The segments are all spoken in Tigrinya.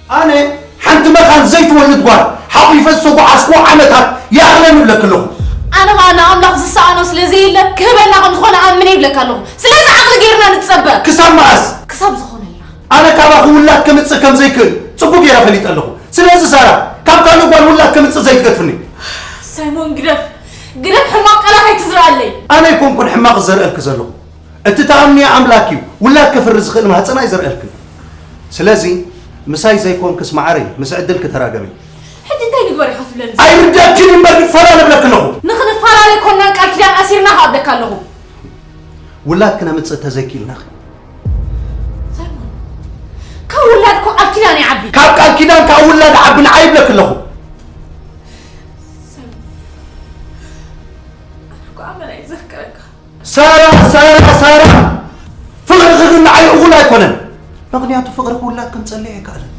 ኣነ ሓንቲ መኻን ዘይትወልድ ጓል ሓቑፈ ዝተጓዓዝኩ ዓመታት ይኣኽለኒ እብለኪ ኣለኹ። ኣነ ኸኣ ንኣምላኽ ዝሰኣኖ ስለ ዘየለ ክህበና ከም ዝኾነ ኣምን እየ እብለካ ኣለኹ። ስለዚ ዓቕሊ ጌርና ንጸበ። ክሳብ መኣስ? ክሳብ ዝኾነልና። ኣነ ካባኺ ውላድ ከምጽእ ከም ዘይክእል ጽቡቕ ጌረ ፈሊጠ ኣለኹ። ስለዚ ሳራ፣ ካብ ካልእ ጓል ውላድ ከምጽእ ዘይትገድፍኒ። ሳይሞን ግደፍ፣ ግደፍ ሕማቕ ቃላት ኣይትዝርኣለይ። ኣነ ኣይኮንኩን ሕማቕ ዝዘርእልኪ ዘለኹ። እቲ ተኣምንዮ ኣምላክ እዩ፣ ውላድ ከፍሪ ዝኽእል ማህፀን ኣይዘርእልክን። ስለዚ ምሳይ ዘይኮንክስ መዓረይ፣ ምስ ዕድልኪ ተራገሚ። ሕጂ እንታይ ንግበር ኢኻ ትብለኒ? ኣይርደክን እምበር ንፈላለ እብለኪ ኣለኹ። ንኽንፈላለ ኣይኮንናን ቃል ኪዳን ኣሲርና ኸኣ እብለካ ኣለኹ። ውላድ ክነምፅእ ተዘይክኢልናኺ። ሳይሞን፣ ካብ ውላድ እኮ ቃል ኪዳን ይዓቢ። ካብ ቃል ኪዳን ካብ ውላድ ዓቢ ንዓይ እብለኪ ኣለኹ። ሳይሞን፣ ኣነ እኮ ኣመና እየ ዘፍቅረካ። ሳራ ሳራ ሳራ፣ ፍቕርኺ ግን ንዓይ እኹል ኣይኮነን። ምኽንያቱ ፍቕርኺ ውላድ ከምፀልእ ኣይከኣልን።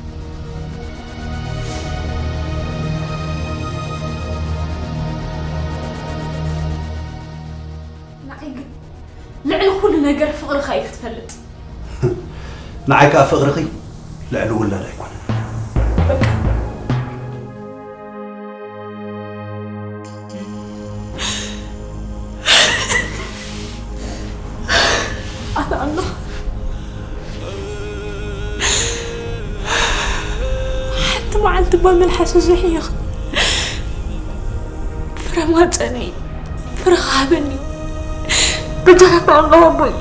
ንዓይ ግን ልዕሊ ኩሉ ነገር ፍቕርኻ እዩ ክትፈልጥ። ንዓይ ከዓ ፍቕርኺ ልዕሊ ውላድ ኣይኮነን። ኣነ ኣምላኽ ሓንቲ መዓልቲ እባ መልሓሱ ዝሕይኽ ፍረ ማፀነይ ፍረ ሃበኒ። በጃኻ ኣምላኽ ኣቦይ።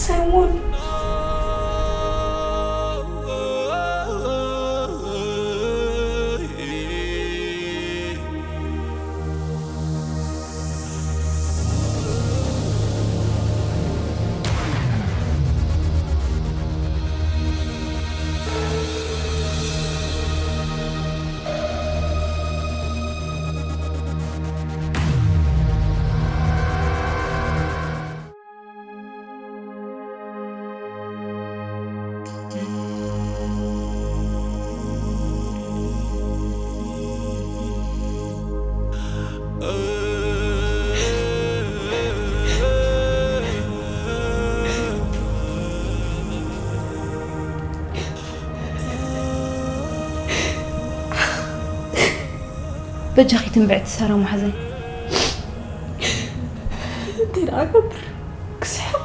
ሳይሞን። በጃኺ ትንብዕቲ ሳራ መሓዘይ። እንታይ ደኣ ገብር? ክስሕቕ?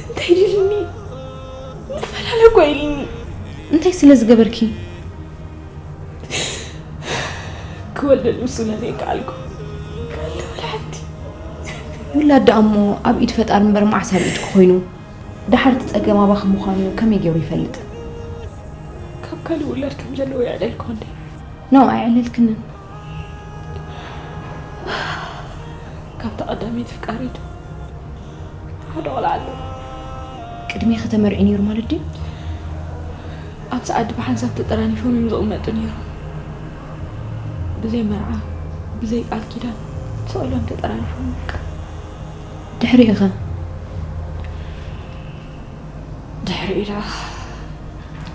እንታይ ኢልኒ? ንፈላለ እኳ ኢልኒ። እንታይ ስለ ዝገበርኪ? ክወልደሉ ስለ ዘይከኣልኩ። ክወልድ ወላ ሓንቲ። ውላድ ደኣ እሞ ኣብ ኢድ ፈጣሪ እምበር መዓስ ኣብ ኢድኪ ኮይኑ? ደሓር እቲ ጸገም ኣባኺ ምዃኑ ከመይ ገይሩ ይፈልጥ? ካብ ካልእ ውላድ ከም ዘለዎ የዕለልኩ እንዴ? ኖ፣ ኣየዕለልክንን። ካብታ ቀዳመይቲ ፍቃሪቱ ሓደ ቆልዓ ኣለዎ። ቅድሜኺ ተመርዕዩ ነይሩ ማለት ድዩ? ኣብቲ ዓዲ ብሓንሳብ ተጠራኒፎም እዮም ዝቕመጡ ነይሮም። ብዘይ መርዓ፣ ብዘይ ቃል ኪዳን፣ ስቕ ኢሎም ተጠራኒፎም በቃ። ድሕሪኡ ኸ? ድሕሪኡ ደኣ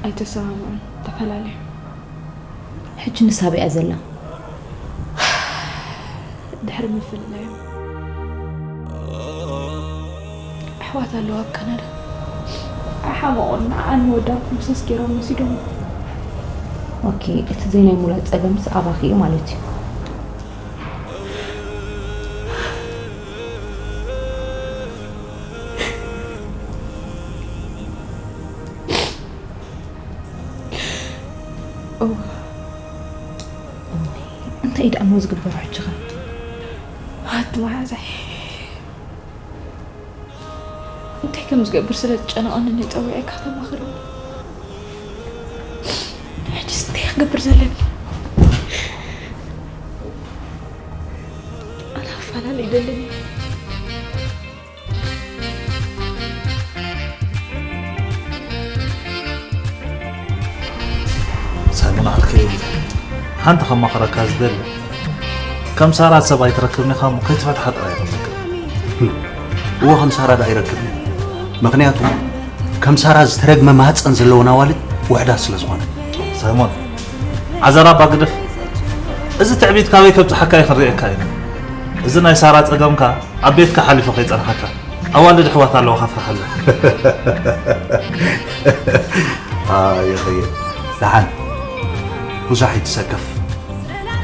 ኣይተሰማምዑን፣ ተፈላለዮም። ሕጂ ንሳ ኣበይ እያ ዘላ? ድሕሪ ምፍልላዮም ኣሕዋት ኣለዋ ኣብ ካናዳ። ኣይሓመቑን፣ ንዓን ንወዳ ፕሮሰስ ገይሮም ወሲዶም። ኦኬ፣ እቲ ዘይናይ ሙላት ጸገምስ ኣባኺ እዩ ማለት እዩ። እዋ። እዋይ፣ እንታይ እዩ ደኣ እሞ ዝግበሮ ሕጂ ኸ? ኣቲ መሓዛይ፣ እንታይ ከም ዝገብር ስለ ዝጨነቐኒ እየ ጸዊዐካ ከተማኽረኒ። ሕጂስ እንታይ ክገብር ዘለኒ? ኣነ ክፈላለ ኣይደልን እየ። ሳይሞን ዓርከይ፣ ሓንቲ ከማኽረካ ዝደሊ፣ ከም ሳራ ሰብ ኣይትረክብን ኢኻ እሞ ከይትፈትሓ ጥራይ እየ ዝምክር። እወ፣ ከም ሳራ ደኣ ኣይረክብን። ምኽንያቱ ከም ሳራ ዝተረግመ ማህፀን ዘለወን ኣዋልድ ውሕዳት ስለ ዝኾነ። ሳይሞን፣ ዓዘራ እባ ግደፍ። እዚ ትዕቢት ካበይ ከብጽሓካ እዩ ክንርእየካ ኢና። እዚ ናይ ሳራ ጸገምካ ኣብ ቤትካ ሓሊፉ ከይጸንሓካ። ኣዋልድ ኣሕዋት ኣለዋ ከፍርሓለካ። ኣየኸየ ደሓን ብዙሕ ኣይትሰከፍ።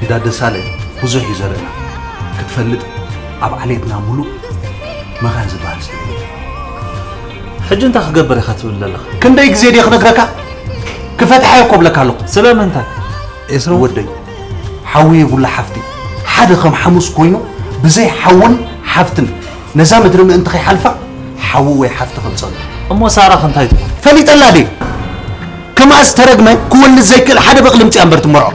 ኢዳ ደሳለ ብዙሕ እዩ ዘርእና ክትፈልጥ ኣብ ዓሌትና ሙሉእ መኻን ዝበሃል ሰብ የለን። ሕጂ እንታይ ክገብር ኢኻ ትብል ዘለኻ? ክንደይ ግዜ ድየ ክነግረካ? ክፈትሓዮ እኮ ብለካ ኣለኹ። ስለምንታይ? ኤስረ ወደይ ሓዊ የብሉ ሓፍቲ ሓደ ከም ሓሙስ ኮይኑ ብዘይ ሓውን ሓፍትን ነዛ ምድሪ ምእንቲ ከይሓልፋ ሓዊ ወይ ሓፍቲ ከምፀሉ። እሞ ሳራኽ እንታይ ትኾን? ፈሊጠላ ድየ? ከምኣ ዝተረግመ ክወልድ ዘይክእል ሓደ በቕሊ ምፅያ እምበር ትመርዖ።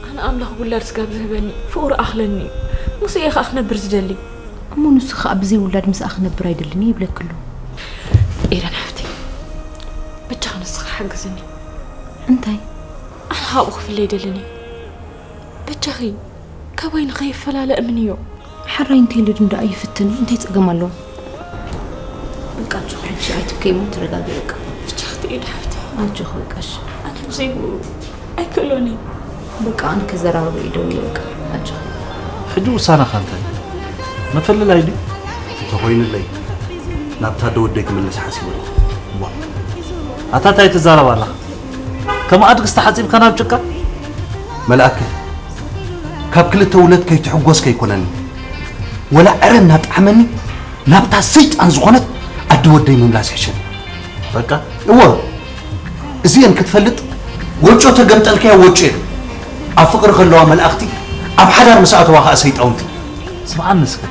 ኣነ ኣምላኽ ውላድ ስጋብ ዝህበኒ ፍቕሩ ኣኽለኒ እዩ። ምስኡ እየ ኸኣ ክነብር ዝደሊ። እሞ ንሱ ኸኣ ብዘይ ውላድ ምስኣ ክነብር ኣይደልን እየ ይብለኪ ኣሎ። ኤረን ሓፍተይ፣ በጃኺ ንስኺ ሓግዝኒ። እንታይ? ኣነ ካብኡ ክፍለ ኣይደልን እየ። በጃኺ ካባይ ንኸይፈላለ እምንዮ። ሓራይ እንተይልድ እንዳ ኣይፍትን እንታይ ጸገም ኣለዎ? በቃ ኣጆኺ ሕጂ ኣይትብከይ እሞ ተረጋጊ በቃ። ብቻ ክትኢድ ሓፍቲ። ኣጆኺ በቃ እሺ። ኣነ ብዘይ ብኡ ኣይክእሎን እየ። በቃ ኣነ ክዘራረቡ እየ ደው ኢለ በቃ ኣጆኺ። ሕጂ ውሳነኻ እንታይ? ምፍልላይ ድዩ? እንተኾይኑለይ ናብታ ኣደ ወደይ ክምለስ ሓሲበ ኣለኹ። ዋ፣ ኣታ እንታይ ትዛረብ ኣለኻ? ከም ኣድግስ ተሓጺብካ ናብ ጭቃ? መልኣከ፣ ካብ ክልተ ውለት ከይትሕጎስ ከይኮነኒ፣ ወላ ዕረ እናጠዓመኒ ናብታ ሰይጣን ዝኾነት ኣደ ወደይ ምምላስ ይሕሸኒ። በቃ። እወ፣ እዚአን ክትፈልጥ ወጮ ተገምጠልካዮ ወጮ የለን። ኣብ ፍቕሪ ከለዋ መላእኽቲ ኣብ ሓዳር ምስ ኣተዋ ኸኣ ሰይጣውንቲ። ስምዓኒ እስከ፣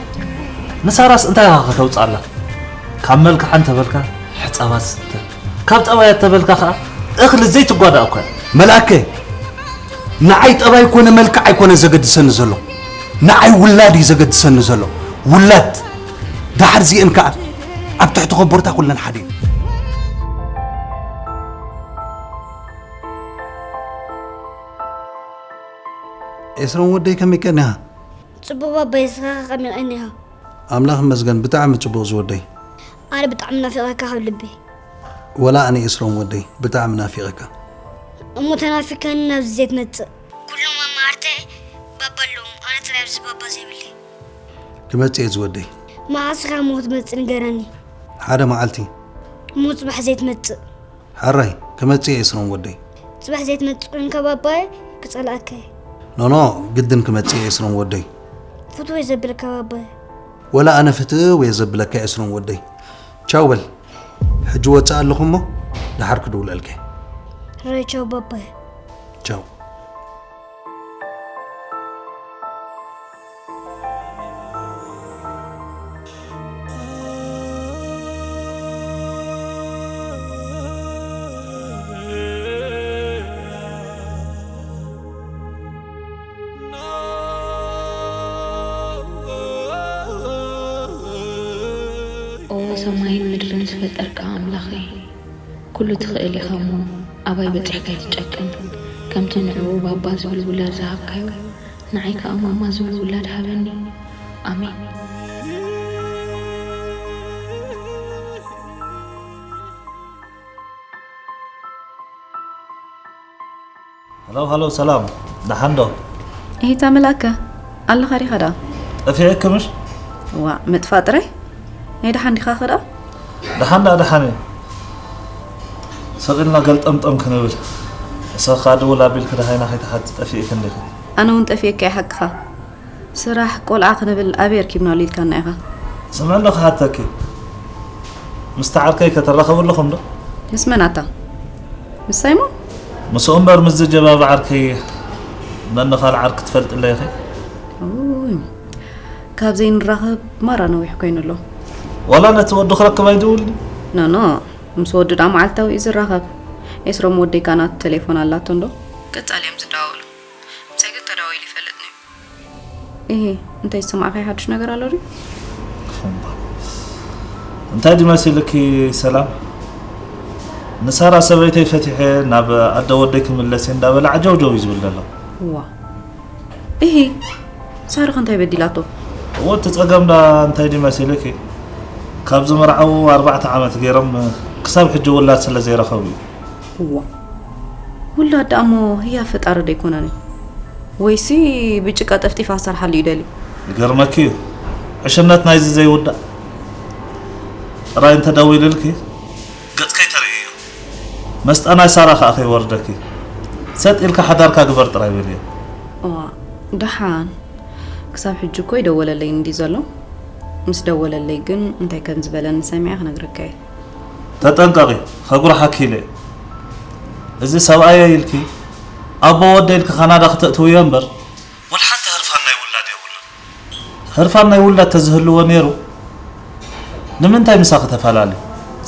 ንሳራስ እንታይ ኢኻ ከተውጽኣላ? ካብ መልክዓ እንተበልካ ሕጻባት ዝስተ፣ ካብ ጠባያ እንተበልካ ኸኣ እኽሊ ዘይትጓዳእ እኳ እያ። መልኣከ፣ ንዓይ ጠባይ ኮነ መልክዕ ኣይኮነ ዘገድሰኒ ዘሎ፣ ንዓይ ውላድ እዩ ዘገድሰኒ ዘሎ። ውላድ። ደሓር እዚአን ከኣ ኣብ ትሕቲ ኮቦርታ ኩለን ሓደ እዩ። ኤስሮም ወደይ ከመይ ቀኒኻ? ጽቡቕ ባባይ፣ ንስኻ ከ ከመይ ቀኒኻ? ኣምላኽ ይመስገን ብጣዕሚ ጽቡቕ ዝወደይ። ኣነ ብጣዕሚ ናፊቐካ ካብ ልቢ። ወላ ኣነ ኤስሮም ወደይ ብጣዕሚ ናፊቐካ። እሞ ተናፊካኒ ናብዚ ዘይትመጽእ? ኩሎም መማህርተይ ባባ ኣለዎም፣ ኣነ ጥራይ ኣብዚ ባባ ዘይብለይ። ክመጽእ እየ ዝወደይ። መዓስ ኢኻ እሞ ክትመጽእ ንገረኒ። ሓደ መዓልቲ። እሞ ጽባሕ ዘይትመጽእ? ሕራይ ክመጽእ እየ ኤስሮም ወደይ። ጽባሕ ዘይትመጽእ ኮይንካ ባባየ ክጸልኣካ እየ። ኖኖ ግድን ክመጽእ እየ ኤስሮም ወደይ። ፍትወይ ዘብለካ ባባየ። ወላ ኣነ ፍትወይ ዘብለካ ኤስሮም ወደይ። ቻው በል። ሕጂ ወጽእ ኣለኹ እሞ ደሓር ክድውለልካ እየ። ሕራይ ቻው ባባየ። ቻው። ኦ ሰማይን ምድርን ዝፈጠርካ ኣምላኸይ፣ ኩሉ ትኽእል ኢኻ እሞ፣ ኣባይ በጺሕካ ኣይትጨክን። ከምቲ ንዕኡ ባባ ዝብል ውላድ ዝሃብካዮ፣ ንዓይ ከኣ ማማ ዝብል ውላድ ሃበኒ። ኣሜን። ሃሎ፣ ሃሎ፣ ሰላም። ደሓን ዶ? እሂታ መልኣከ፣ ኣለኻ ዲኻ ደኣ? ጠፊኤኪ ምሽ? ዋእ፣ ምጥፋእ ጥራይ? ናይ ደሓን ዲኻ ኸ ደኣ? ደሓን ደኣ ደሓን እየ። ሰቕ ኢልና ገልጠምጠም ክንብል። ንስኺ ከኣ ድውል ኣቢልኪ ደሃይና ከይትሓቲ ጠፊእኪ እንዲኺ። ኣነ እውን ጠፊኤካ እየ ሓቅኻ። ስራሕ፣ ቆልዓ ክንብል ኣበይ ኣርኪብናሉ ኢልካና ኢኻ። ስምዒ እንዶ ክሓተኪ። ምስቲ ዓርከይ ከ ትራኸቡ ኣለኹም ዶ? ምስ መን ኣታ? ምሳይ እሞ? ምስኡ እምበር ምስዚ ጀባቢ ዓርከይ ነኒ ካልእ ዓርኪ ትፈልጥለይ ኢኺ? ኡይ፣ ካብ ዘይንራኸብ ማራ ነዊሕ ኮይኑ ኣሎ። ዋላ ነቲ ወዱ ክረክብ ኣይድውል ድዩ? ኖ፣ ኖ፣ ምስ ወዱ ደኣ መዓልታዊ እዩ ዝራኸብ። ኤስሮም ወደይ ከኣ ናቱ ቴሌፎን ኣላቶ እንዶ። ቀጻሊ እዮም ዝደዋወሉ። ምሳይ ግን ተደዋዊሉ ይፈልጥን እዩ። እሂ፣ እንታይ ዝሰማዕካዮ ሓድሽ ነገር ኣሎ ድዩ? እንታይ ድዩ መሲልኪ ሰላም? ንሳራ ሰበይተይ ፈቲሐ ናብ ኣደ ወደይ ክምለስ እየ እንዳበለ ዓጀውጀው እዩ ዝብል ዘሎ። እዋ። እሂ፣ ሳራኸ እንታይ በዲላቶ? እወ፣ እቲ ጸገም ዳ እንታይ ድዩ መሲልኪ? ካብ ዝምርዓዉ ኣርባዕተ ዓመት ገይሮም ክሳብ ሕጂ ውላድ ስለ ዘይረኸቡ እዩ። እዋ። ውላድ ደኣ እሞ ህያ ፈጣሪ ዶ ኣይኮነን እዩ? ወይሲ ብጭቃ ጠፍጢፋ ክሰርሓሉ እዩ ደልዩ? ይገርመኪ እዩ፣ ዕሽነት ናይዚ ዘይውዳእ። ጥራይ እንተደዊልልኪ ገጽ ከይተርእይዮ፣ መስጣ ናይ ሳራ ከኣ ከይወርደኪ፣ ሰጥ ኢልካ ሓዳርካ ግበር ጥራይ በልዮ። እዋ፣ ደሓን። ክሳብ ሕጂ እኮ ይደወለለይ እንዲ ዘሎ። ምስ ደወለለይ ግን እንታይ ከም ዝበለኒ ሰሚዐ ክነግረካ እየ። ተጠንቀቒ፣ ከጉርሓኪ ኢለ እየ። እዚ ሰብኣየይ ኢልኪ ኣቦ ወደይ ኢልኪ ካናዳ ክተእትውዮ እምበር፣ ወላ ሓንቲ ህርፋን ናይ ውላድ የብሉን። ህርፋን ናይ ውላድ ተዝህልዎ ነይሩ፣ ንምንታይ ምሳኺ ተፈላልዩ?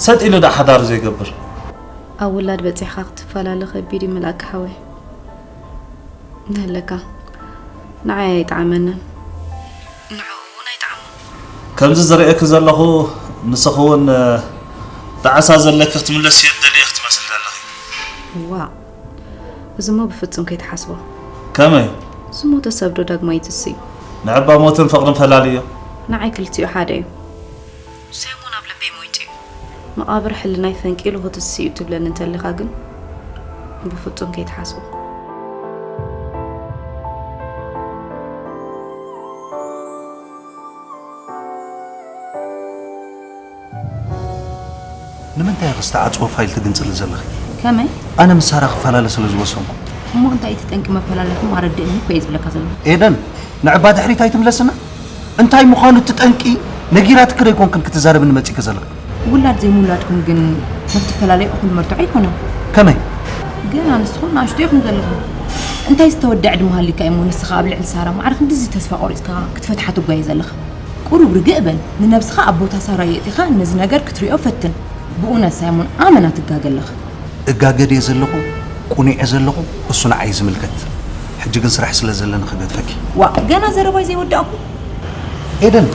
ሰጥ ኢሉ ደኣ ሓዳሩ ዘይገብር? ኣብ ውላድ በጺሕካ ክትፈላለ ከቢድ እዩ መልኣከ ሓወይ። ንህለካ ንዓይ ኣይጠዓመንን፣ ንዕኡ እውን ኣይጠዓሞ። ከምዚ ዝርእየኪ ዘለኹ፣ ንስኺ እውን ጣዕሳ ዘለኪ ክትምለስዮ ትደልዪ ኢኺ ትመስሊ ዘለኺ። ዋእ፣ እዚ እሞ ብፍጹም ከይትሓስቦ። ከመይ? ዝሞተ ሰብ ዶ ዳግማይ ይትስእ እዩ? ንዕባ ሞትን ፍቕርን ፈላልዮ። ንዓይ ክልቲኡ ሓደ እዩ። ሳይሞን ኣብ ልበይ ሞይቱ እዩ። መቓብር ሕልናይ ፈንቂሉ ክትስእ እዩ ትብለኒ እንተለኻ ግን ብፍጹም ከይትሓስቦ። ንምንታይ ኢኺ ዝተዓጽወ ፋይል ትግንጽሊ ዘለኺ? ከመይ? ኣነ ምስ ሳራ ክፈላለ ስለ ዝወሰንኩ። እሞ እንታይ እቲ ጠንቂ መፈላለኹም ኣረድእኒ እኮ እየ ዝብለካ ዘለኹ። ኤደን፣ ንዕባ ድሕሪት ኣይትምለስና? እንታይ ምዃኑ እቲ ጠንቂ ነጊራትኪ ዶ ኣይኮንክን ክትዛረብኒ መጺእኪ ዘለኺ? ውላድ ዘይምውላድኩም ግን ንክትፈላለዩ እኹል መርትዖ ኣይኮነን። ከመይ? ገና ንስኹም ንኣሽቱ ኢኹም ዘለኹም። እንታይ ዝተወድዐ ዕድመ ሃልዩካ እሞ ንስኻ ኣብ ልዕሊ ሳራ ማዕረ ክንድዚ ተስፋ ቆሪጽካ ክትፈትሓ ትጓየ ዘለኻ? ቁሩብ ርግእ በል። ንነብስኻ ኣብ ቦታ ሳራ የእቲኻ ነዚ ነገር ክትሪኦ ፈትን። ብእውነት ሳይሞን ኣመና ትጋገ ኣለኻ። እጋገ ድየ ዘለኹ? ቁኒዐ ዘለኹ? እሱ ንዓይ ዝምልከት። ሕጂ ግን ስራሕ ስለ ዘለኒ ክገድፈኪ። ዋእ፣ ገና ዘረባይ ዘይወዳእኩ። ኤደን፣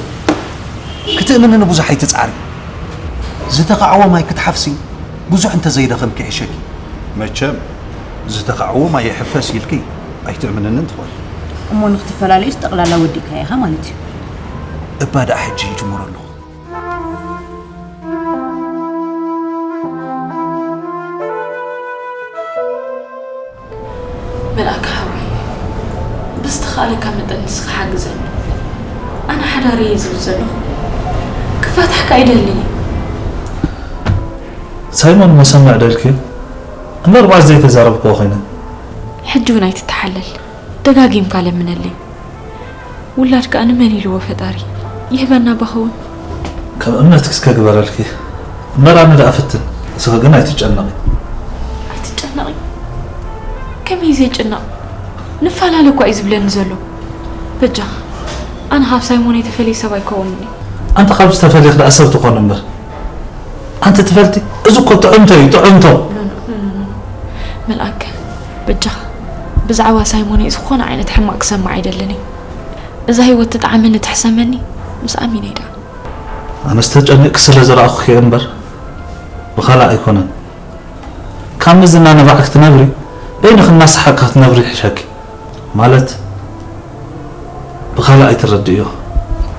ክትእምንኒ ብዙሕ ኣይትጽዓሪ። ዝተኻዕወ ማይ ክትሓፍሲ ብዙሕ እንተዘይደኸምኪ ይሕሸኪ። መቸም፣ ዝተኻዕወ ማይ ይሕፈስ ኢልኪ ኣይትእምንንን ትኾኒ። እሞ ንኽትፈላለዩስ ጠቕላላ ወዲእካዮ ኢኻ ማለት እዩ። እባ ደኣ ሕጂ ይጅምሮ ኣለኹ። መልኣከ ሓወይ፣ ብዝተኻእለካ መጠን ንስኻ ሓግዘኒ። ኣነ ሓዳረይ እየ ዝብል ዘለኹ። ክፋታሕካ ኣይደልን እየ። ሳይሞን እሞ ሰምዕ ዶ ኢልክዮ? እምበር ባስ ዘይተዛረብክዎ ኮይነ። ሕጂ እውን ኣይትተሓለል። ደጋጊምካ ለምነለይ። ውላድ ከኣ ንመን ኢልዎ ፈጣሪ ይህበና ባኸውን። ከም እምነትኪ እስከ ግበረልኪ እምበር ኣነ ደኣ ፍትን። ንስኺ ግን ኣይትጨነቒ። ኣይትጨነቒ? ከመይ ዘይጭነቕ? ንፈላለ እኳ እዩ ዝብለኒ ዘሎ። በጃኻ ኣነ ካብ ሳይሞነይ ተፈልየ ሰብ ኣይከውንን እየ። ኣንታ ካብ ዝተፈልየኺ ደኣ ሰብ ትኾኒ እምበር። ኣንቲ ትፈልጢ፣ እዚ እኮ ጥዕምቶ እዩ፣ ጥዕምቶ። መልኣከ፣ በጃኻ ብዛዕባ ሳይሞነይ ዝኾነ ዓይነት ሕማቕ ክሰምዕ ኣይደልን እየ። እዛ ህይወት ትጥዓመኒ ትሕሰመኒ ምስ ኣሚነይ ደኣ። ኣነስ ተጨኒቕኪ ስለ ዝረኣኹኪ እየ እምበር ብኻልእ ኣይኮነን። ካብ ምዝናነ ባዕኪ ትነብሪ በይንኺ እናሰሓቕኪ ክትነብሪ ይሕሸኪ። ማለት ብኻልእ ኣይትረድእዮ።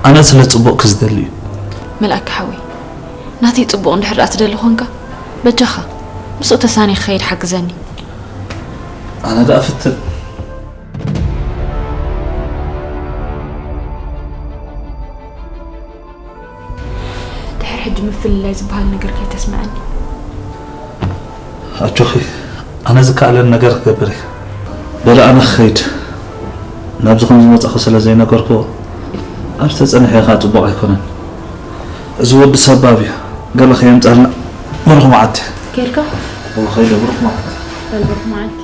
ኣነ ስለ ጽቡቕኪ ዝደሊ እዩ። መልኣከ ሓወይ፣ ናተይ ጽቡቕ እንድሕር ደኣ ትደሊ ኾንካ በጃኻ ምስኡ ተሳኒኻ ከይድ ሓግዘኒ። ኣነ ደኣ ፍትን። ድሕሪ ሕጂ ምፍልላይ ዝበሃል ነገር ከይተስምዐኒ። ኣጆኺ፣ ኣነ ዝከኣለኒ ነገር ክገብር እየ። በሊ ኣነ ክኸይድ። ናብዚ ከም ዝመጻኹ ስለ ዘይነገርክዎ፣ ኣብዚ ተጸኒሐ ከኣ ጽቡቕ ኣይኮነን። እዚ ወዲ ሰባብ እዩ። ገለ ከየምጻልና። ብሩኽ መዓልቲ። ከይድካ? እወ፣ ከይደ። ብሩኽ መዓልቲ። በል ብሩኽ መዓልቲ።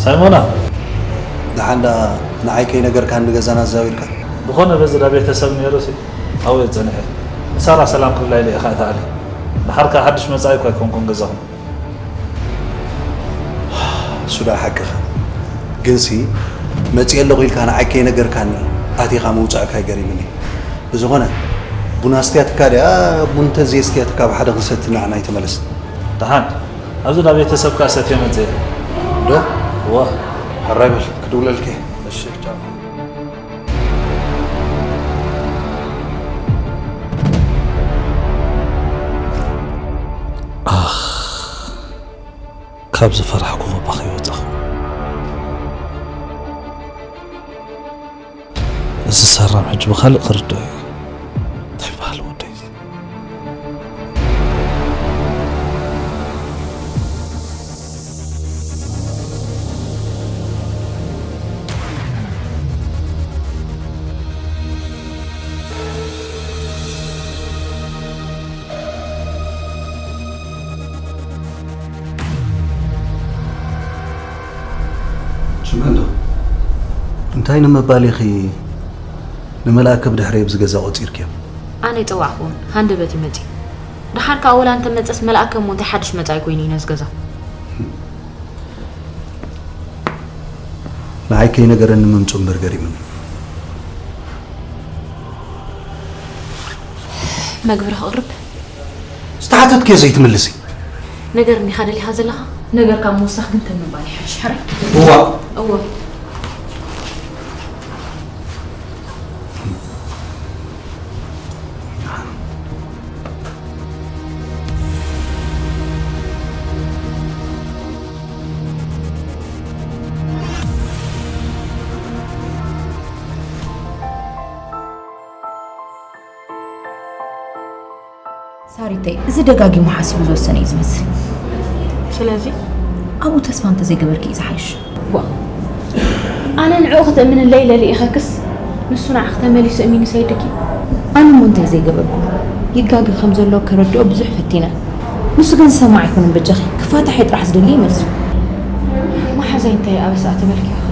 ሳይሞና፣ ደሓን ደኣ ንዓይ ከይነገርካኒ ገዛና ኣዛዊርካ? ብኾነ በዚ እንዳ ቤተሰብ ነይሩሲ ኣብኡ እየ ጸኒሐ። ንሳራ ሰላም ክብላ ኢለ እየ ከኣ ተኣልየ። ደሓር ከኣ ሓድሽ መጻኢ እኳ ኣይኮንኩን ገዛኹም። እሱ ደኣ ሓቅኻ። ግንሲ መጺኤ ኣለኹ ኢልካ ንዓይ ከይነገርካኒ ኣቲኻ ምውጻእካ ይገሪምኒ። ብዝኾነ፣ ቡን ኣስትያትካ ድያ፣ ቡን እንተዘየስትያትካ ብሓደ ክንሰቲ ንዓና ኣይተመለስ። ደሓን፣ ኣብዚ ናብ ቤተሰብካ ሰትየ መጽእ። ዶ? እወ። ሕራይ በል፣ ክድውለልከ። እሺ፣ ቻው። ኣኽ፣ ካብ ዝፈራሕኩ እባ ከይወጻኹ። እዚ ሳራም ሕጂ ብኻልእ ክርድኦ እዩ። እንታይ በሃል ወደይ እዚ? ሽመንዶ፣ እንታይ ንምባል ኢኺ ንመልኣከ ብድሕረይ ኣብዚ ገዛ ቆጺርክዮ? ኣነ ይጸዋዕኩዎን፣ ሃንደበት እዩ መጺኡ። ደሓር ከኣ ወላ እንተ መጸስ መልኣከ እሞ እንታይ ሓድሽ መጻኢ ኮይኑ እዩ ነዚ ገዛ? ንዓይ ከይነገረኒ ምምጹ እምበር ገሪሙኒ። መግብሪ ከቕርብ? ዝተሓተትክዮ ዘይትምልሲ? ነገር እንዲኻ ደሊኻ ዘለኻ? ነገር ካብ ምውሳኽ ግን ተን ምባል ይሓይሽ፣ ሕራይ? እዋ። እወ። ሳሪተይ፣ እዚ ደጋጊሙ ሓሲቡ ዝወሰነ እዩ ዝመስል። ስለዚ? ኣብኡ ተስፋ እንተዘይገበርኪ እዩ ዝሓይሽ። ዋ፣ ኣነ ንዕኡ ክትእምንለይ ለሊኢኸክስ፣ ንሱ ንዓኺ ተመሊሱ እሚኑ ሰይድኪ። ኣነ እሞ እንታይ ዘይገበርኩ? ይጋገ ከም ዘሎ ከረድኦ ብዙሕ ፈቲነ። ንሱ ግን ዝሰምዕ ኣይኮነን በጃኺ። ክፋታሕ ጥራሕ ዝደሊ እዩ መልሱ። መሓዛይ እንታይ ኣበሳ ተበልኪ ኢኺ?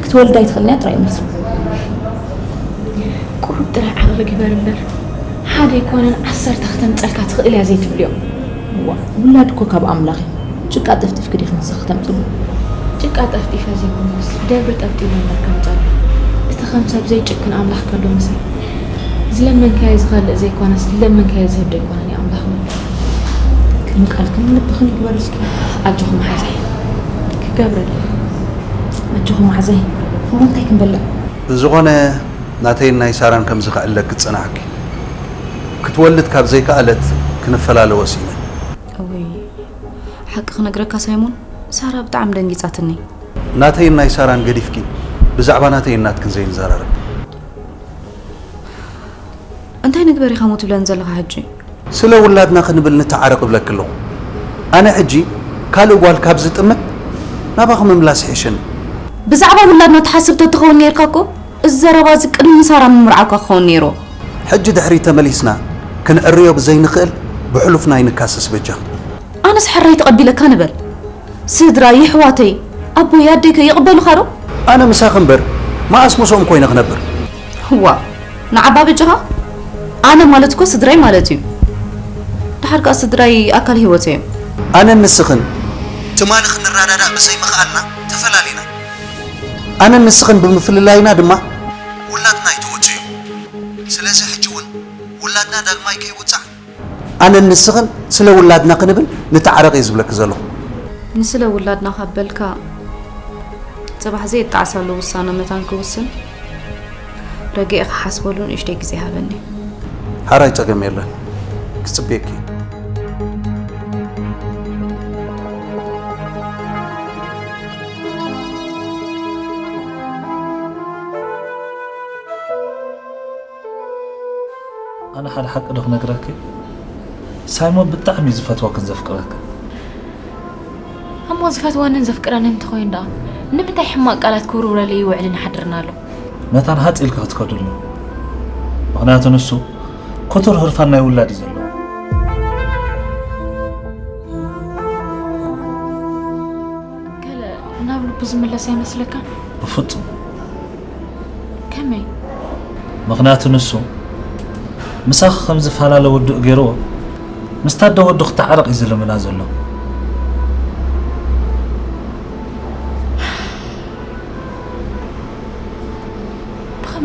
ክትወልድ ኣይትኽእልን እያ ጥራይ መልሱ። ቁሩብ ጥራይ ዓቕሊ ግበር እምበር፣ ሓደ ኣይኮነን ዓሰርተ ክተምጸልካ ትኽእል እያ ዘይትብልዮ። ዋ፣ ውላድ እኮ ካብ ኣምላኽ እዩ። ጭቃ ጠፍጢፍኪ ዲኺ ንስኺ ክተምጽሉ? ጭቃ ጠፍጢፈ ዘይኮንኩስ፣ ደብሪ ጠብጢበ እምበር ከምጸሉ። እቲ ከም ሰብ ዘይጭክን ኣምላኽ ከሎ ምሳይ። ዝለመንካዮ ዝኸልእ ዘይኮነስ፣ ዝለመንካዮ ዝህብ ዶ ኣይኮነን እዩ ኣምላኽ? ቅድሚ ቃልክን ልብኽን ይግበረልኪ። ኣጆኺ መሓዛይ። ክገብረለይ። ኣጆኺ መሓዛይ። እሞ እንታይ ክንበልዕ? ብዝኾነ፣ ናተይን ናይ ሳራን ከምዚ ክዕለክ ክጸናሕኪ። ክትወልድ ካብ ዘይከኣለት ክንፈላለ ወሲነ። እውይ፣ ሓቂ ክነግረካ ሳይሞን፣ ሳራ ብጣዕሚ ደንጊጻትኒ። ናተይን ናይ ሳራን ገዲፍኪ፣ ብዛዕባ ናተይን ናትክን ዘይንዘራረብ። እንታይ ንግበር ኢኻ እሞ ትብለኒ ዘለኻ ሕጂ? ስለ ውላድና ክንብል ንተዓረቕ እብለኪ ኣለኹ። ኣነ ሕጂ ካልእ ጓል ካብ ዝጥምት ናባኺ ምምላስ ይሕሸኒ። ብዛዕባ ውላድና ትሓስብ ተትኸውን ነይርካ እኮ፣ እዚ ዘረባ እዚ ቅድሚ ንሳራ ምምርዓውካ ክኸውን ነይሩ። ሕጂ ድሕሪት ተመሊስና ክንዕርዮ ብዘይንኽእል ብሕሉፍና ኣይንካሰስ በጃኺ። ኣነስ ሕራይ ተቐቢለካ ንበል። ስድራይ፣ የሕዋተይ፣ ኣቦይ፣ ኣደይከ ይቕበሉኻ ዶ? ኣነ ምሳኺ እምበር መኣስ ምስኦም ኮይነ ክነብር? ዋእ፣ ንዓባ በጃኻ? ኣነ ማለት እኮ ስድራይ ማለት እዩ። ደሓር ከኣ ስድራይ ኣካል ህይወተይ እዮም። ኣነን ንስኽን ትማሊ ክንረዳዳእ ብዘይምኽኣልና ተፈላሊና። ኣነን ንስኽን ብምፍልላይና ድማ ውላድና ኣይተወጽኡን። ስለዚ ሕጂ እውን ውላድና ዳግማይ ከይውጻዕ ኣነን ንስኽን ስለ ውላድና ክንብል ንተዓረቕ እየ ዝብለኪ ዘለኹ። ንስለ ውላድና ካብ በልካ፣ ጽባሕ ዘየጣዕሳሉ ውሳነ መታን ክውስን፣ ረጊኤ ክሓስበሉ ንእሽተይ ግዜ ሃበኒ። ሓራይ ጸገም የለን። ክጽብየኪ። ኣነ ሓደ ሓቂ ዶ ክነግረኪ? ሳይሞን ብጣዕሚ እዩ ዝፈትወክን ዘፍቅረክን። እሞ ዝፈትወንን ዘፍቅረንን እንተኾይኑ ደኣ፣ ንምንታይ ሕማቕ ቃላት ክውርውረለይ ይውዕልን ይሓድርን ኣሎ? መታን ሃጽ ኢልኪ ክትከድሉ። ምኽንያቱ ንሱ ክቱር ህርፋን ናይ ውላድ እዩ ዘለዎ። ገለ ናብ ልቡ ዝምለስ ኣይመስለካን? ብፍጹም። ከመይ? ምኽንያቱ ንሱ ምሳኺ ከም ዝፈላለ ውዱእ ገይርዎ፣ ምስታ ኣደ ወዱ ክተዓረቕ እዩ ዝልምና ዘሎ።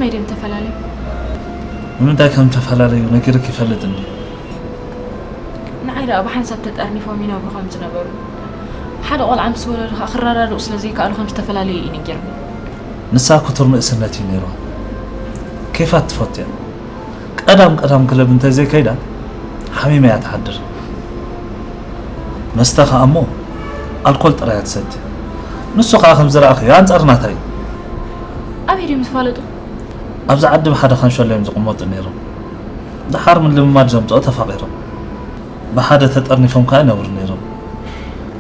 ኣይ ድዮም ተፈላለዩ? ንምንታይ ከም ተፈላለዩ ነጊርክ ይፈልጥ እንዲ? ንዓይ ደኣ ብሓንሳብ ተጠርኒፎም ይነብሩ ከም ዝነበሩ፣ ሓደ ቆልዓ ምስ ወለዱ ከኣ ክረዳድኡ ስለ ዘይከኣሉ ከም ዝተፈላለዩ እዩ ነጊርኒ። ንሳ ክቱር ንእስነት እዩ ነይርዋ። ኬፋት ትፈቱ እያ። ቀዳም ቀዳም ክለብ እንተዘይከይዳ ሓሚማ እያ ትሓድር። መስተ ከኣ እሞ ኣልኮል ጥራይ እያ ትሰቲ። ንሱ ከኣ ከም ዝረኣኽዮ ኣንጻር ናታ እዩ። ኣበይ ድዮም ዝፋለጡ? ኣብዚ ዓዲ ብሓደ ካንሸሎ እዮም ዝቕመጡ ነይሮም። ደሓር ምልምማድ ዘምጽኦ ተፋቒሮም። ብሓደ ተጠርኒፎም ከኣ ይነብሩ ነይሮም።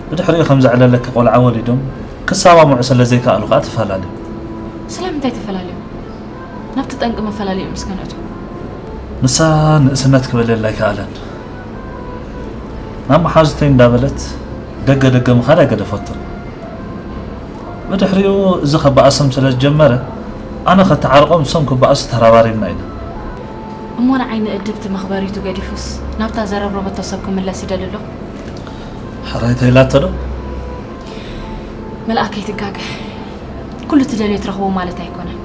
ብድሕሪኡ ከም ዘዕለለኪ ቆልዓ ወሊዶም ክሰማምዑ ስለ ዘይከኣሉ ከኣ ተፈላለዩ። ስለምንታይ ተፈላለዩ? ናብቲ ጠንቂ መፈላለይኦም እስከ ንእቶ። ንሳ ንእስነት ክበልየላ ኣይከኣለን። ናብ መሓዙተይ እንዳበለት ደገ ደገ ምኻድ ኣይገደፈቶን። ብድሕሪኡ እዚ ከባኣሶም ስለ ዝጀመረ ኣነ ከተዓርቆም እሶም ክበኣሱ ተራባሪብና ኢና። እሞ ንዓይ ንእድብቲ መኽበሪቱ ገዲፉስ ናብታ ዘረብረበቶ ሰብ ክምለስ ይደሊ ኣሎ። ሕራይ ተይላቶ ዶ? መልኣከ ይትጋገ። ኩሉ ትደልዮ ትረኽቦ ማለት ኣይኮነን።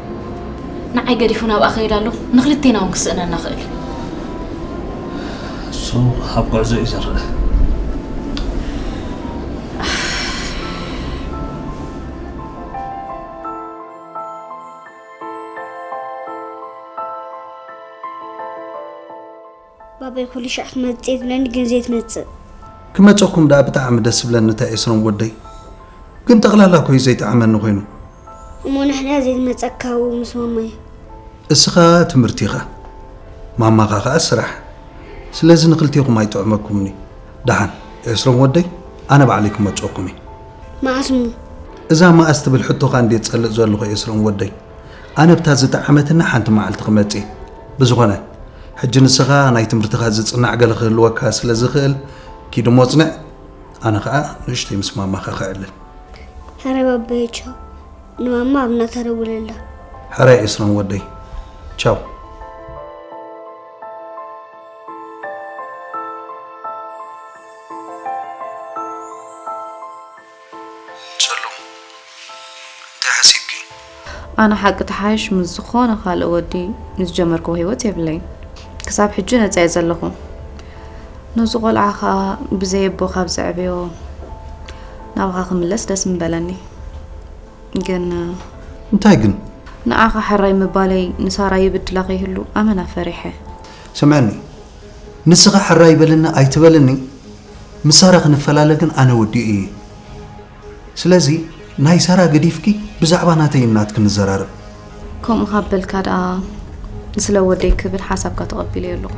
ንዓይ ገዲፉ ናብኣ ከይድ ኣሎ፣ ንኽልቴና እውን ክስእነና ክእል። እሱ ኣብ ጉዕዞ እዩ ዝረአ። ባባይ ኩሉ ሻዕ ክመጽእ ትብለኒ ግን ዘይትመጽእ። ክመጸኩም ደኣ ብጣዕሚ ደስ ዝብለኒ እታ ኤስሮም ወደይ፣ ግን ጠቕላላ እኮ እዩ ዘይጥዕመኒ ኮይኑ። እሞ ንሕና ዘይትመጸካ ኣብኡ ምስ ማማይ። እስኻ ትምህርቲ ኢኻ፣ ማማኻ ኸኣ ስራሕ። ስለዚ ንኽልቴኹም ኣይጥዕመኩምኒ። ደሓን ኤስሮም ወደይ፣ ኣነ ባዕለይ ክመጸኩም እየ። መዓስ እሞ? እዛ መኣስ ትብል ሕቶኻ እንድየ ዝጸልእ ዘለኹ ኤስሮም ወደይ። ኣነ ብታ ዝጠዓመትኒ ሓንቲ መዓልቲ ክመጽእ እየ። ብዝኾነ፣ ሕጂ ንስኻ ናይ ትምህርትኻ ዝጽናዕ ገለ ክህልወካ ስለ ዝኽእል፣ ኪድ እሞ ጽንዕ፣ ኣነ ኸኣ ንእሽተይ ምስ ማማኻ ክዕልል። ሕራይ ባባየ ቻው። ንማማ ኣብ ናታ ደውለላ። ሕራይ ኤስሮም ወደይ ቻው። ጸሉ እንታይ ሓሲብኪ? ኣነ ሓቂ ተሓይሽ ምስ ዝኾነ ካልእ ወዲ ንዝጀመርክዎ ህይወት የብለይን። ክሳብ ሕጂ ነጻ እየ ዘለኹ። ነዚ ቆልዓ ኸኣ ብዘይ ኣቦ ካብ ዘዕበዮ ናባኻ ክምለስ ደስ ምበለኒ። ግን እንታይ ግን? ንዓኻ ሕራይ ምባለይ ንሳራ ይብድላ ከይህሉ ኣመና ፈሪሐ። ስምዐኒ፣ ንስኻ ሕራይ በልኒ ኣይትበልኒ፣ ምስ ሳራ ክንፈላለ ግን ኣነ ወዲኤ እየ። ስለዚ ናይ ሳራ ገዲፍኪ ብዛዕባ ናተይን ናትክን ንዘራረብ። ከምኡ ካብ በልካ ደኣ ንስለ ወደይ ክብል ሓሳብካ ተቐቢለዮ ኣለኹ።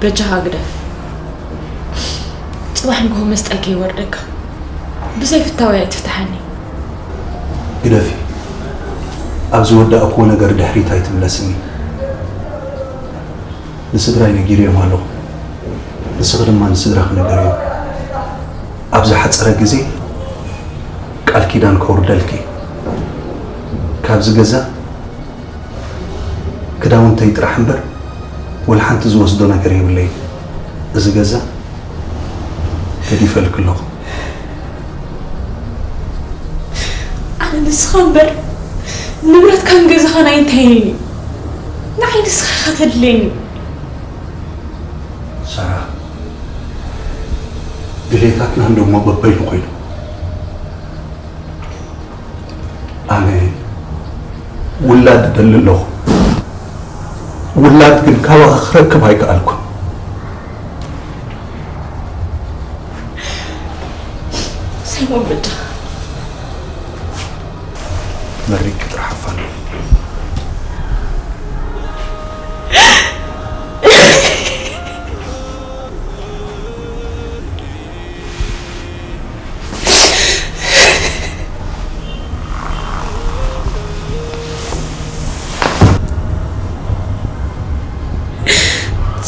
በጃኻ ግደፍ። ጽባሕ ንግሆ መስጣይ ከይወርደካ። ብዘይ ፍታወይ ኣይትፍትሓኒ። ግደፊ። ኣብ ዝወዳእክዎ ነገር ድሕሪት ኣይትምለስኒ። ንስድራይ ነጊረዮም ኣለኹ። ንስኺ ድማ ንስድራኺ ንገርዮም። ኣብ ዝሓጸረ ግዜ ቃል ኪዳን ከውርደልኪ። ካብዚ ገዛ ክዳውንተይ ጥራሕ እምበር ወላ ሓንቲ ዝወስዶ ነገር የብለይን። እዚ ገዛ ገዲፈልኪ ኣለኹ። ኣነ ንስኻ እምበር ንብረትካን ገዛኻን ኣይንታይን እዩ። ንዓይ ንስኻ ኢኻ ተድልየኒ። ሳራ፣ ድሌታትና እንደሞ በበይኑ ኮይኑ። ኣነ ውላድ እደሊ ኣለኹ። ውላድ ግን ካባኻ ክረክብ ኣይከኣልኩን። ሳይሞን በጃኻ። መሪቅ ጥራሕ ኣፋን።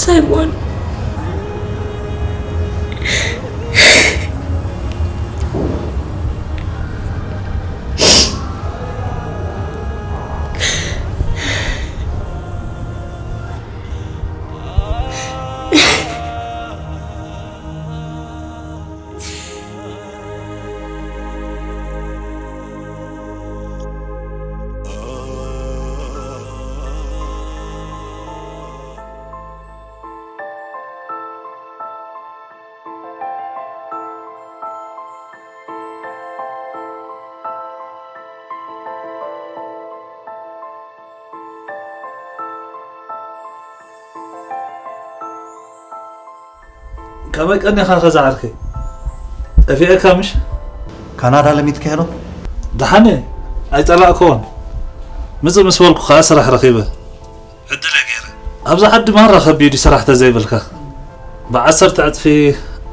ሳይሞን፣ ካበይ ቀኒኻ ከ ዝዓርከይ? ጠፊኤካ ምሽ? ካናዳ ለሚድካዮ ዶ? ደሓን እየ፣ ኣይጸላእክዎን። ምጽእ ምስ በልኩ ከኣ ስራሕ ረኺበ። ዕድለይ ገይረ። ኣብዚ ዓዲ ማራ ከቢድ እዩ ስራሕ ተዘይበልካ። ብዓሰርተ ዕጽፊ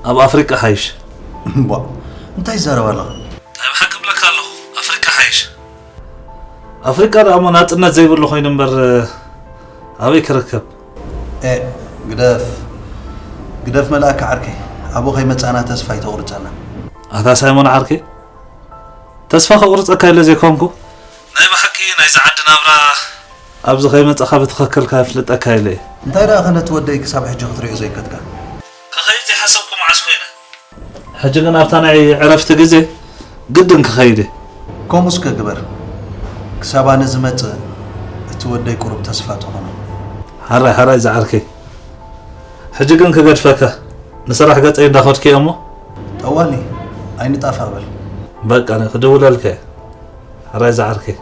ኣብ ኣፍሪቃ ሓይሽ። እምቧ፣ እንታይ ትዛረብ ኣለኻ? ናይ ብሓቂ እብለካ ኣለኹ፣ ኣፍሪቃ ሓይሽ። ኣፍሪቃ ደኣ እሞ ናጽነት ዘይብሉ ኮይኑ እምበር ኣበይ ክርከብ? ኤ፣ ግደፍ፣ ግደፍ መልኣከ ዓርከይ፣ ኣብኡ ከይመጻእና ተስፋ ኣይተቑርጸና። ኣታ ሳይሞን ዓርከይ፣ ተስፋ ከቑርጸካ ኢለ ዘይኮንኩ፣ ናይ ብሓቂ ናይዚ ዓዲ ናብራ ኣብዚ ከይመጻኻ ብትኽክል ከፍልጠካ ኢለ እየ። እንታይ ደኣ ከ ነቲ ወደይ ክሳብ ሕጂ ክትሪኦ ዘይከድካ? ክኸይድ ዘይሓሰብኩ መዓስ ኮይነ? ሕጂ ግን ኣብታ ናይ ዕረፍቲ ግዜ ግድን ክኸይድ እየ። ከምኡ እስከ ግበር፣ ክሳብ ኣነ ዝመጽእ እቲ ወደይ ቁሩብ ተስፋ ትኾኖ። ሓራይ ሓራይ ዝዓርከይ፣ ሕጂ ግን ክገድፈካ፣ ንስራሕ ገጸይ እንዳኸድኩ እየ እሞ። ጠዋሊ፣ ኣይንጣፋእ በል። በቃ፣ ክድውለልካ እየ። ሕራይ ዝዓርከይ።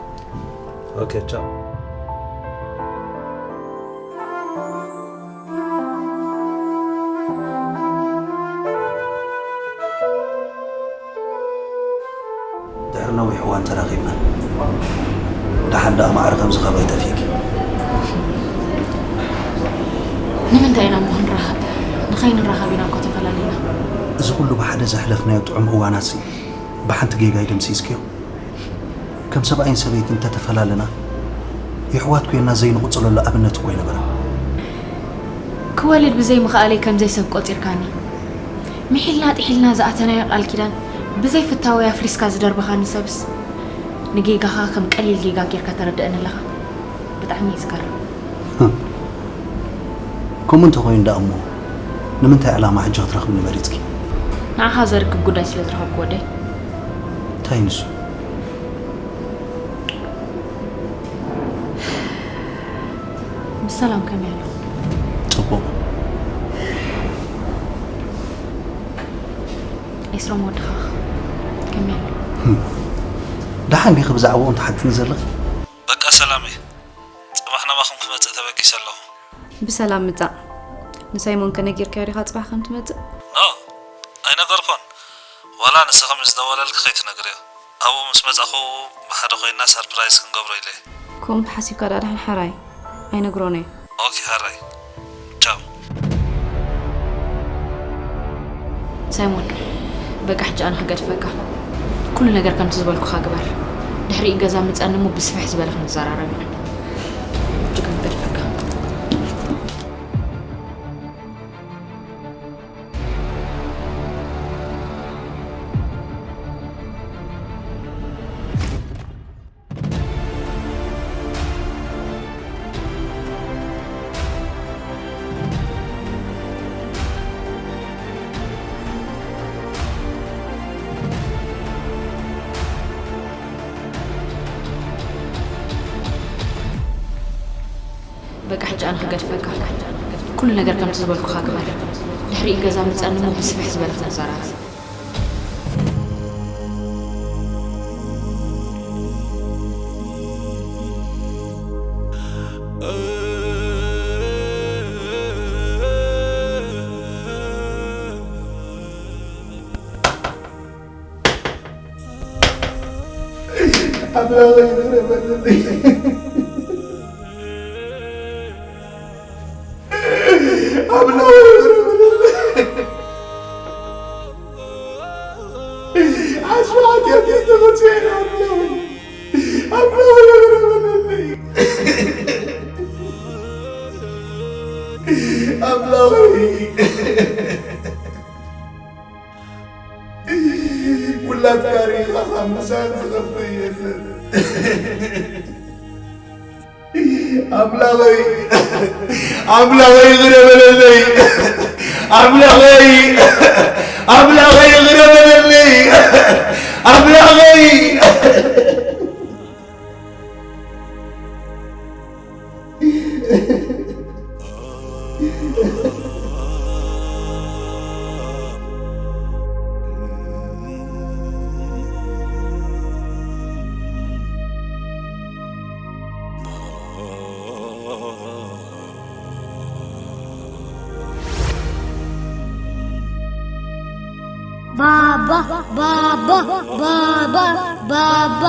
ኦኬ፣ ቻው። ድሕሪ ነዊሕ እዋን ተራኺብና። ደሓን ደኣ ማዕረ ከምዚ ካብ ኣይጠፊእኪ። ንምንታይ ኢና እሞ ክንራኸብ? ንኸይንራኸብ ኢና እኮ ተፈላሊና። እዚ ኩሉ ብሓደ ዘሕለፍናዮ ጥዑም እዋናትሲ ብሓንቲ ጌጋ እዩ ደምሲስክዮ። ከም ሰብኣይን ሰበይትን እንተተፈላለና፣ የሕዋት ኮይንና ዘይንቕጽለሉ ኣብነት እኮ ኣይነበረን። ክወልድ ብዘይ ምኽኣለይ ከም ዘይሰብ ቆጺርካኒ። ምሒልና ጥሒልና ዝኣተናዮ ቃል ኪዳን ብዘይ ፍታወይ ኣፍሪስካ ዝደርበኻኒ ሰብስ፣ ንጌጋኻ ከም ቀሊል ጌጋ ጌርካ ተረድኣኒ ኣለኻ። ብጣዕሚ እዩ ዝገርም። ከምኡ እንተኾይኑ ደኣ እሞ፣ ንምንታይ ዕላማ ሕጂ ክትረኽብኒ መሪጽኪ? ንዓኻ ዘርክብ ጉዳይ ስለ ዝረኸብኩ ወደይ። እንታይ ንሱ? ብሰላም ከመይ ኣሎ? ጽቡቕ። ኤስሮም ወድኻ ከመይ ኣሎ? ደሓን ዲኺ ብዛዕባኡ ትሓትኒ ዘለኺ? በቃ ሰላም እየ። ጽባሕ ናባኹም ክመጽእ ተበጊሰ ኣለኹ። ብሰላም ምጻእ። ንሳይሞን ከ ነጊርካዮ ዲኻ ጽባሕ ከም ትመጽእ? ኖእ፣ ኣይነገርኩን። ዋላ ንስኺ ምስ ደወለልኪ ከይትነግርዮ። ኣብኡ ምስ መጻኹ ብሓደ ኮይንና ሰርፕራይዝ ክንገብሮ ኢለ እየ። ከምኡ እንተሓሲብካ ደኣ ደሓን ሕራይ። ኣይነግሮን እየ። ኦኬ ሕራይ። ቻው። ሳይሞን፣ በቃ ሕጂ ኣነ ክገድፈካ። ኩሉ ነገር ከምቲ ዝበልኩኻ ግበር። ድሕሪኡ ገዛ ምጸኒ እሞ ብስፍሕ ዝበለ ክንዘራረብ ኢና። ሕጂ ግን ክገድፈካ። በቃ ሕጂ ኣነ ክገድፈካ። ኩሉ ነገር ከምቲ ዝበልኩኻ ግበር። ድሕሪኡ ገዛ ምጸኒ እሞ ብስፍሕ ዝበለ ክንዘራረብ። ኣምላኸይ ይቕረ በለለይ። ኣምላኸይ ይቕረ በለለይ። ዓስቢ ሓጢኣተይ ተቐጺዐ ኣምላኸይ። ኣምላኸይ ይቕረ በለለይ። ኣምላኸይ። ውላድካ ርኢኻ ካብ ምሳል ዝኸፍእ የለን። ኣምላኸይ፣ ኣምላኸይ ይቕረ በለለይ። ኣምላኸይ፣ ኣምላኸይ ይቕረ በለለይ። ኣምላኸይ። ባባ፣ ባባ፣ ባባ፣ ባባ።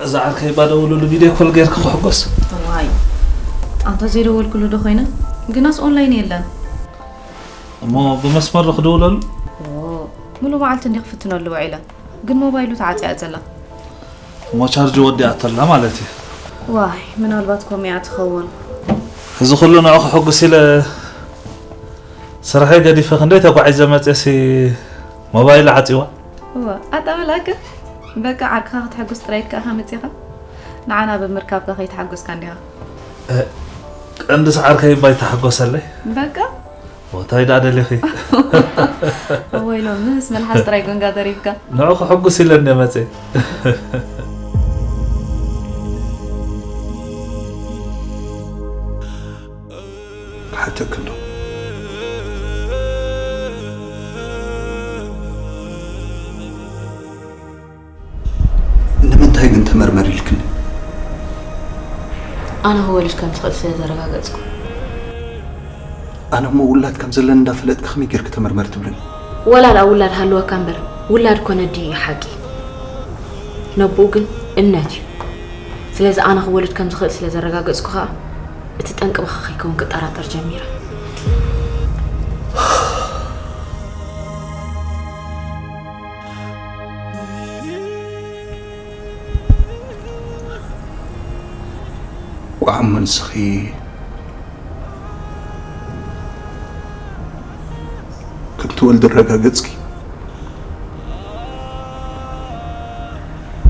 እዛ ዓርከይ እባ ደውሉሉ፣ ቪድዮ ኮል ጌርኪ ክሕጎስ። ዋይ፣ ኣንተ ዘይደወልኩሉ ዶ ኮይነ? ግናስ ኦንላይን የለን። እሞ ብመስመር ዶ ክድውለሉ? ኦ፣ ሙሉ መዓልቲ እንዲ ክፍትነሉ ውዒለ። ግን ሞባይሉ ተዓጽያ ዘላ። እሞ ቻርጅ ወዲኣቶ ኣላ ማለት እዩ። ዋይ፣ ምናልባት ኮሚያ ትኸውን። እዚ ኩሉ ንዑ ክሕጉስ ኢለ ስርሐይ ገዲፈ ክንደይ ተጓዒዘ መፅየሲ ሞባይል ዓፂዋ። እዋ፣ ኣጣ መልኣከ፣ በቃ ዓርክኻ ክትሕጉስ ጥራይ ኢልካ ኢኻ መፂኻ። ንዓና ብምርካብካ ከይተሓጎስካ እንዲኻ። እ፣ ቀንዲ ሰዓርከይ እባ ይተሓጎሰለይ። በቃ። ኦ፣ እንታይ ደኣ ደሊኺ? እወ ኢሎም፣ ምስ መልሓስ ጥራይ ጎንጋ ተሪፍካ። ንዑ ክሕጉስ ኢለ እንደ መፅየ። ክሓተኪ እንዶ። ንምንታይ ግን ተመርመር ኢልክኒ? ኣነ ክወልድ ከም ትኽእል ስለ ዘረጋገጽኩ። ኣነ እሞ ውላድ ከም ዘለኒ እንዳፈለጥኪ ከመይ ጌርኪ ተመርመር ትብልኒ? ወላ ደኣ ውላድ ሃለወካ እምበር፣ ውላድ እኮ ነዲ እዩ ሓቂ። ነቦኡ ግን እምነት እዩ። ስለዚ ኣነ ክወልድ ከም ዝኽእል ስለ ዘረጋገጽኩ ኸኣ፣ እቲ ጠንቂ ብኻ ከይከውን ክጠራጠር ጀሚረ። ቋዕ እሞ ንስኺ ከም ትወልዲ ኣረጋገጽኪ?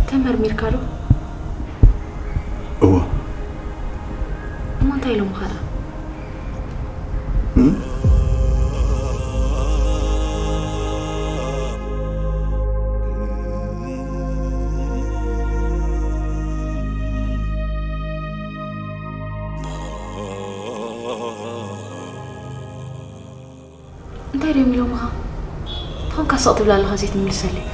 ተመርሚርካ ዶ? እወ። እሞ እንታይ ኢሎምኻ ደኣ? እም? እንታይ ድዮም ኢሎምኻ? እንታይ ኮንካ ስቕ ትብል ኣለኻ ዘይትምልሰለይ?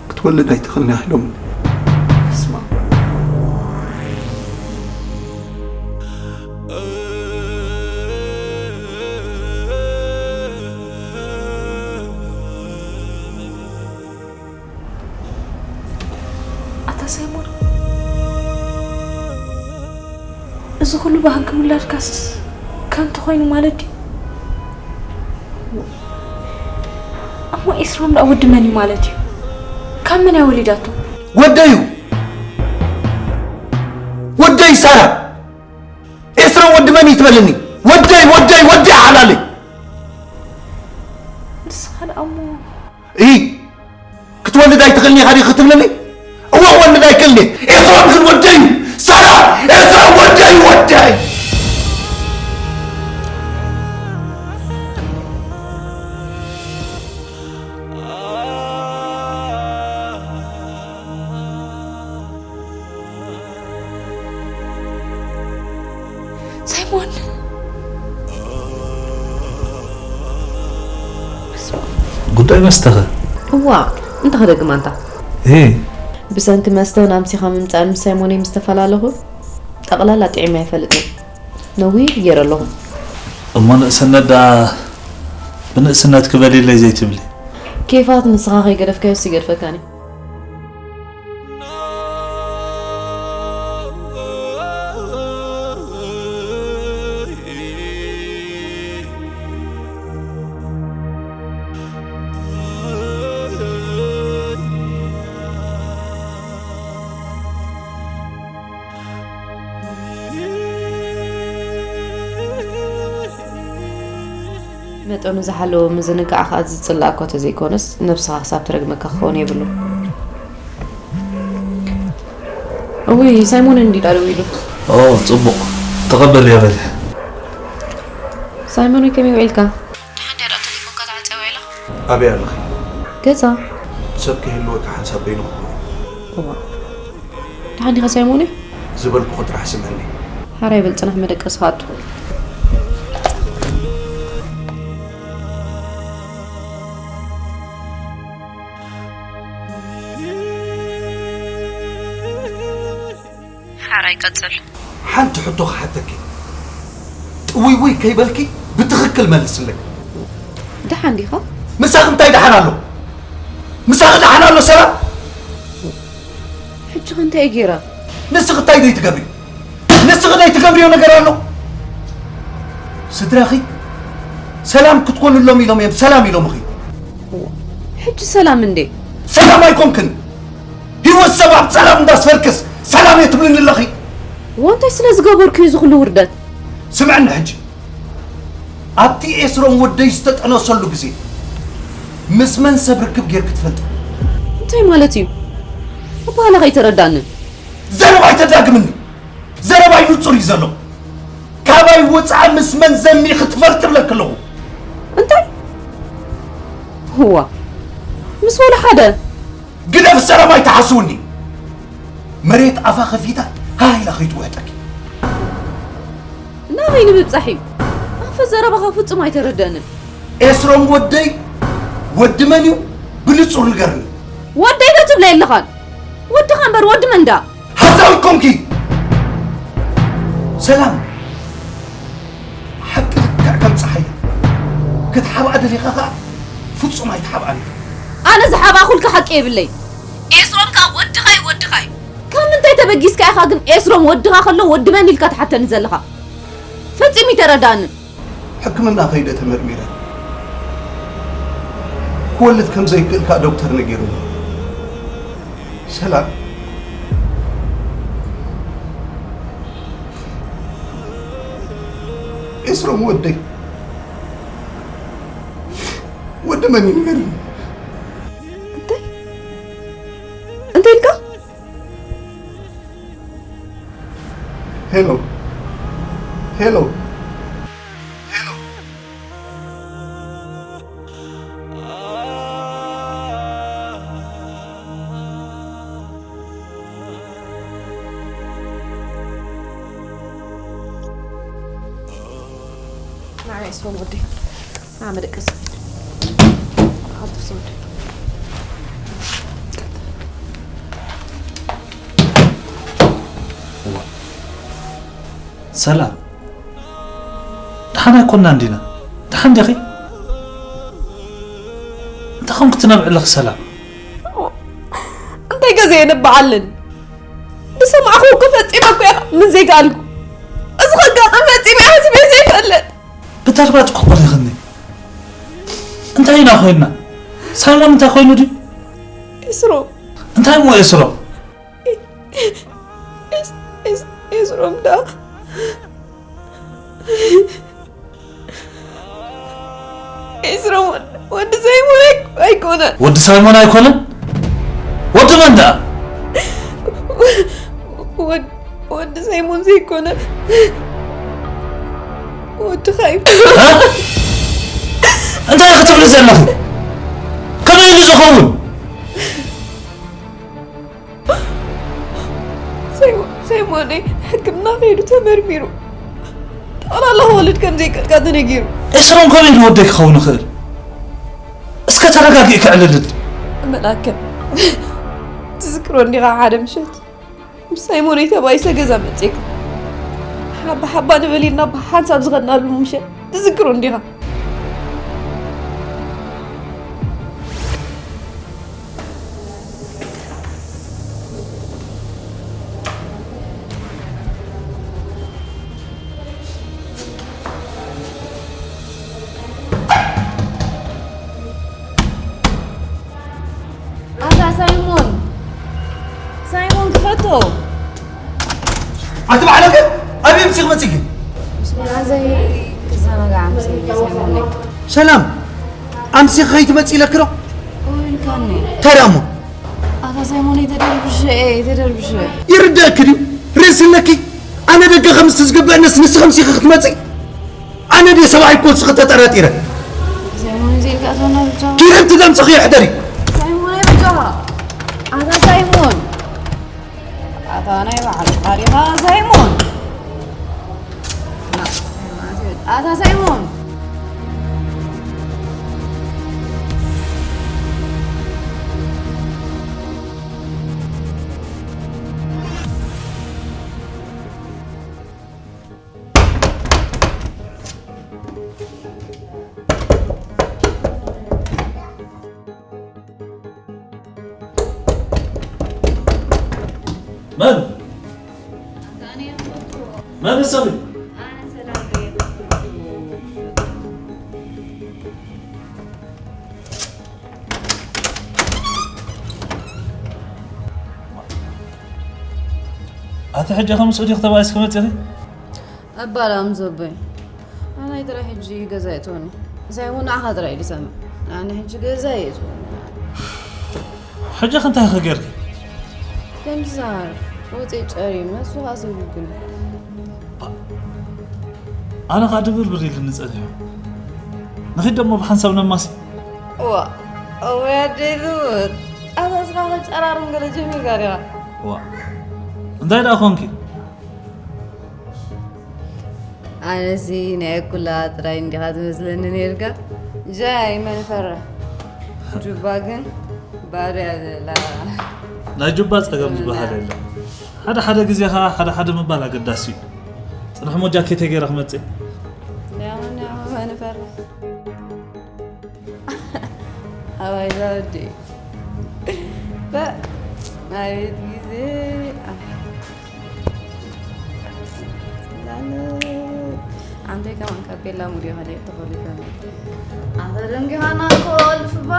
ክትወልድ ኣይትኽእልን ኢያ ኢሎምኒ። ስማ። ኣታ ሳይሞን፣ እዚ ኩሉ ባህጊ ውላድካስ ከንቱ ኮይኑ ማለት ድዩ? እሞ ኤስሮም ደኣ ወዲ መን እዩ ማለት እዩ? ካብ መን እያ ወሊዳቶ? ወደይ እዩ። ወደይ ሳራ። ኤስሮም ወዲ መን እዩ ትበልኒ? ወደይ፣ ወደይ፣ ወደይ ሓላለይ። ንስኻ ደኣ እሞ እይ፣ ክትወልድ ኣይትኽእልን ኢኻ ዲኺ ክትብለኒ? እወ፣ ክወልድ ኣይክእልን እየ። ኤፍረም ግን ወደይ እዩ። ሳራ፣ ኤፍረም ወደይ፣ ወደይ። ጉዳይ መስተኸ? እዋ፣ እንታይ ክደግም ኣንታ? እ። ብሰንኪ መስተን ኣምሲኻ ምምጻእን ምስ ሳይሞነይ ምስ ተፈላለኹ፣ ጠቕላላ ጥዒመ ኣይፈልጥን። ነዊሕ ገይረ ኣለኹ። እሞ ንእስነት ደኣ ብንእስነት ክበል ኢለይ ዘይትብሊ? ኬፋት ንስኻ ከይገደፍካዮስ ይገድፈካን እዩ። መጠኑ ዝሓለወ ምዝንጋዕ ከኣ ዝጽላእ እኳ ተዘይኮነስ፣ ነብስኻ ክሳብ ትረግመካ ክኸውን የብሉን። እውይ፣ ሳይሞን እንዲ ዳደው ኢሉ። ኦ፣ ጽቡቕ። ተቐበልያ በሊ። ሳይሞን፣ ከመይ ውዒልካ? ደሓን ድያ ደኣ ቴሌፎንካ ተዓጽያ ውዒላ? ኣበይ ኣለኺ? ገዛ። ሰብ ክህልወካ ሓንሳብ በይኑ ክኾን። እዋ። ደሓን ዲኻ ሳይሞን? ዝበልኩኺ ጥራሕ ስምዕኒ። ሓራይ በል ጽናሕ መደቀስኻ ኣቱ። ሓራይ ቀጽል። ሓንቲ ሕቶ ክሓተኪ። ጥውይውይ ከይበልኪ ብትኽክል መልስለይ። ደሓን ዲኻ? ምሳኺ እንታይ ደሓን ኣሎ? ምሳኺ ደሓን ኣሎ ሰላም? ሕጂ ኸ እንታይ እየ ገይረ? ንስኺ እንታይ ደይ ትገብሪ? ንስኺ ደይ ትገብርዮ ነገር ኣሎ? ስድራኺ ሰላም ክትኮንሎም ኢሎም እዮም ሰላም ኢሎምኺ። ሕጂ ሰላም እንዴ? ሰላም ኣይኮንክን። ህይወት ሰብ ኣብ ጸላም እንዳስፈርክስ ሰላም እየ ትብልኒ ኣለኺ። እዋ እንታይ ስለ ዝገበርኩ እዩ እዚ ኩሉ ውርደት? ስምዕኒ ሕጂ። ኣብቲ ኤስሮም ወደይ ዝተጠነሰሉ ግዜ ምስ መን ሰብ ርክብ ጌርኪ ትፈልጢ? እንታይ ማለት እዩ? ኣበሃህላኻ ኣይተረዳንን። ዘረባ ኣይተዳግምኒ። ዘረባይ ንጹር እዩ ዘሎ። ካባይ ወጻኢ ምስ መን ዘሚኺ ትፈልጢ እብለኪ ኣለኹ። እንታይ? እዋ፣ ምስ ወላ ሓደ። ግደፍ፣ ዘረባይ ትሓስውኒ። መሬት ኣፋ ከፊታ ሃህ ኢላ ከይትውሕጠኪ። ናበይ ንምብጻሕ እዩ? ኣፈ ዘረባኻ ፍጹም ኣይተረደንን። ኤስሮም ወደይ ወዲ መን እዩ? ብንጹር ንገርኒ። ወደይ ዶ ትብለይ ኣለኻን? ወድኻ እምበር ወዲ መን ደኣ? ሓሳዊት ኮንኪ። ሰላም፣ ሓቂ ልክዕ ከም ጸሓይ እያ። ክትሓብኣ ደሊኻ ኸኣ ፍጹም ኣይትሓብኣን ኢኻ። ኣነ ዝሓብኣኹልካ ሓቂ የብለይ። ኤስሮም ከኣ ወድኻ እዩ፣ ወድኻ እዩ። ካብ ምንታይ ተበጊስካ ኢኻ ግን ኤስሮም ወድኻ ከሎ ወዲ መን ኢልካ ትሓተኒ ዘለኻ? ፈጺሙ ኣይተረድኣንን። ሕክምና ከይደ ተመርሚረ ክወልድ ከም ዘይክእል ከኣ ዶክተር ነጊሩኒ። ሰላም፣ ኤስሮም ወደይ፣ ወዲ መን እዩ ንገርኒ? እንታይ? እንታይ ኢልካ? ሄሎ፣ ሄሎ፣ ሄሎ። ንዓይ ስለ ወዲ ንዓ መደቀሲ። ሓንቲ ክሰወዲ። ሰላም፣ ደሓን ኣይኮንናን ዲና? ደሓን ዲኺ? እንታይ ኾንኪ ትነብዒ ኣለኺ ሰላም? እንታይ ገዛ የንብዓለን? ዝሰማዕኹ እኮ ፈጺመ እኮ እየ ምን ዘይከኣልኩ። እዚ ከጋጥም ፈጺመ እየ ሓሲበ ዘይፈልጥ። ብተርባጽ ክኾን ይኽኒ። እንታይ ኢና ኮይንና? ሳይሞን እንታይ ኮይኑ ድዩ? ኤስሮም። እንታይ እሞ ኤስሮም? ኤስ-፣ ኤስ-፣ ኤስሮም ዳ። ኤስሮም ወድ-፣ ወዲ ሳይሞን ኣይ-፣ ኣይኮነን። ወዲ ሳይሞን ኣይኮነን? ወዲ መን ደኣ? ወድ-፣ ወዲ ሳይሞን ዘይኮነ ወድኻ እዩ። እ? እንታይ ክትብሊ ዘለኺ? ከመይ ኢሉ ዝኸውን? ሳይሞ-፣ ሳይሞነይ ሕክምና ከይዱ ተመርሚሩ፣ ኣላላህ ወልድ ከም ዘይቀልካ ተነጊሩ። ኤስሮም ከመይ ኢሉ ወደይ ክኸውን ይኽእል? እስከ ተረጋጊእኪ ዕልልል። መላከ፣ ትዝክሮ እንዲኻ ሓደ ምሸት ምስ ሳይሞነይ ተባኢሰ ገዛ መጺእካ። ሓባ ሓባ ንበል ኢልና ብሓንሳብ ዝኸድናሉ ምሸት ትዝክሮ እንዲኻ? ኣታ ሳይሞን፣ ሳይሞን ክፈቶ። ኣቲ ባዕለከ ኣበይ ኣምሲኽ መጺእኪ? ምስ መሓዘይ ክዘናጋዕ ኣምሲኽ ሳይሞን። ሰላም፣ ኣምሲኽ ከይትመጺ ኢለኪ ዶ? እወ ኢልካኒ። እንታይ ደኣ እሞ? ኣታ ሳይሞን፣ ኣይተደርብሽ፣ ኣይተደርብሽ። ይርደኣኪ ድዩ? ርእሲ ኣለኪ? ኣነ ደገ ከምዚ ዝግበእነስ ንስኺ ኣምሲኺ ክትመጺ? ኣነ ድየ ሰብኣይ እኮ ንስኺ ተጠራጢረ? ሳይሞን፣ እዚ ኢልካ ትኾና ብቻ። ኪድ ኣብቲ ደምፅኺ ይሕደሪ። ሳይሞን፣ ኣይ ብቻ። ኣታ ሳይሞን። ኣታ ናይ በዓል ጣሪኻ ሳይሞን። ኣታ ሳይሞን። መን? መን ንስኺ? ኣቲ ሕጂ ከምስኡ ዲኺ ተባኢስኪ መጺኺ? ኣባላ ኣምዞበይ፣ ኣናይ ጥራይ ሕጂ ገዛ የእትወኒ። ሳይሞን ንዓኻ ጥራይ እዩ ዝሰምዕ። ኣነ ሕጂ ገዛ የእትወኒ። ሕጂ ከ እንታይ ኢኺ ጌርኪ? ከምዚ ዝሃር ወፂ ጨሪም፣ ንሱ ኸዓ ሰጉግኒ። ኣነ ኸዓ ድብርብር ኢሉኒ ጸኒሑ። ንኺድ ደሞ ብሓንሳብ ነማሲ። እዋ፣ እወ ኣደይ ዝሙት። ኣታ እስኻ ኸጨራርም ገለ ጀሚርካ ዲኻ? እዋ፣ እንታይ ደኣ ኾንኪ? ኣነሲ ናይ ኩላ ጥራይ እንዲኻ ዝመስለኒ ነይርካ። ጃይ መን ፈርሕ? ጁባ ግን ባዶ እያ ዘላ። ናይ ጁባ ጸገም ዝበሃል የለን። ሓደ ሓደ ግዜ ኸዓ ሓደ ሓደ ምባል ኣገዳሲ እዩ። ጽንሕ እሞ ጃኬተይ ገይረ ክመጽእ። ንያው፣ ንያው፣ መን ፈርሕ? ኣባይ ዛወዲ። በ-፣ ኣቤት ግዜ። ዛለ-፣ ኣንተ ከማን ካፔላ ሙዲ ሆነ ተቆሊፈ። ኣፈረም ገሃና ኮል ፍባ።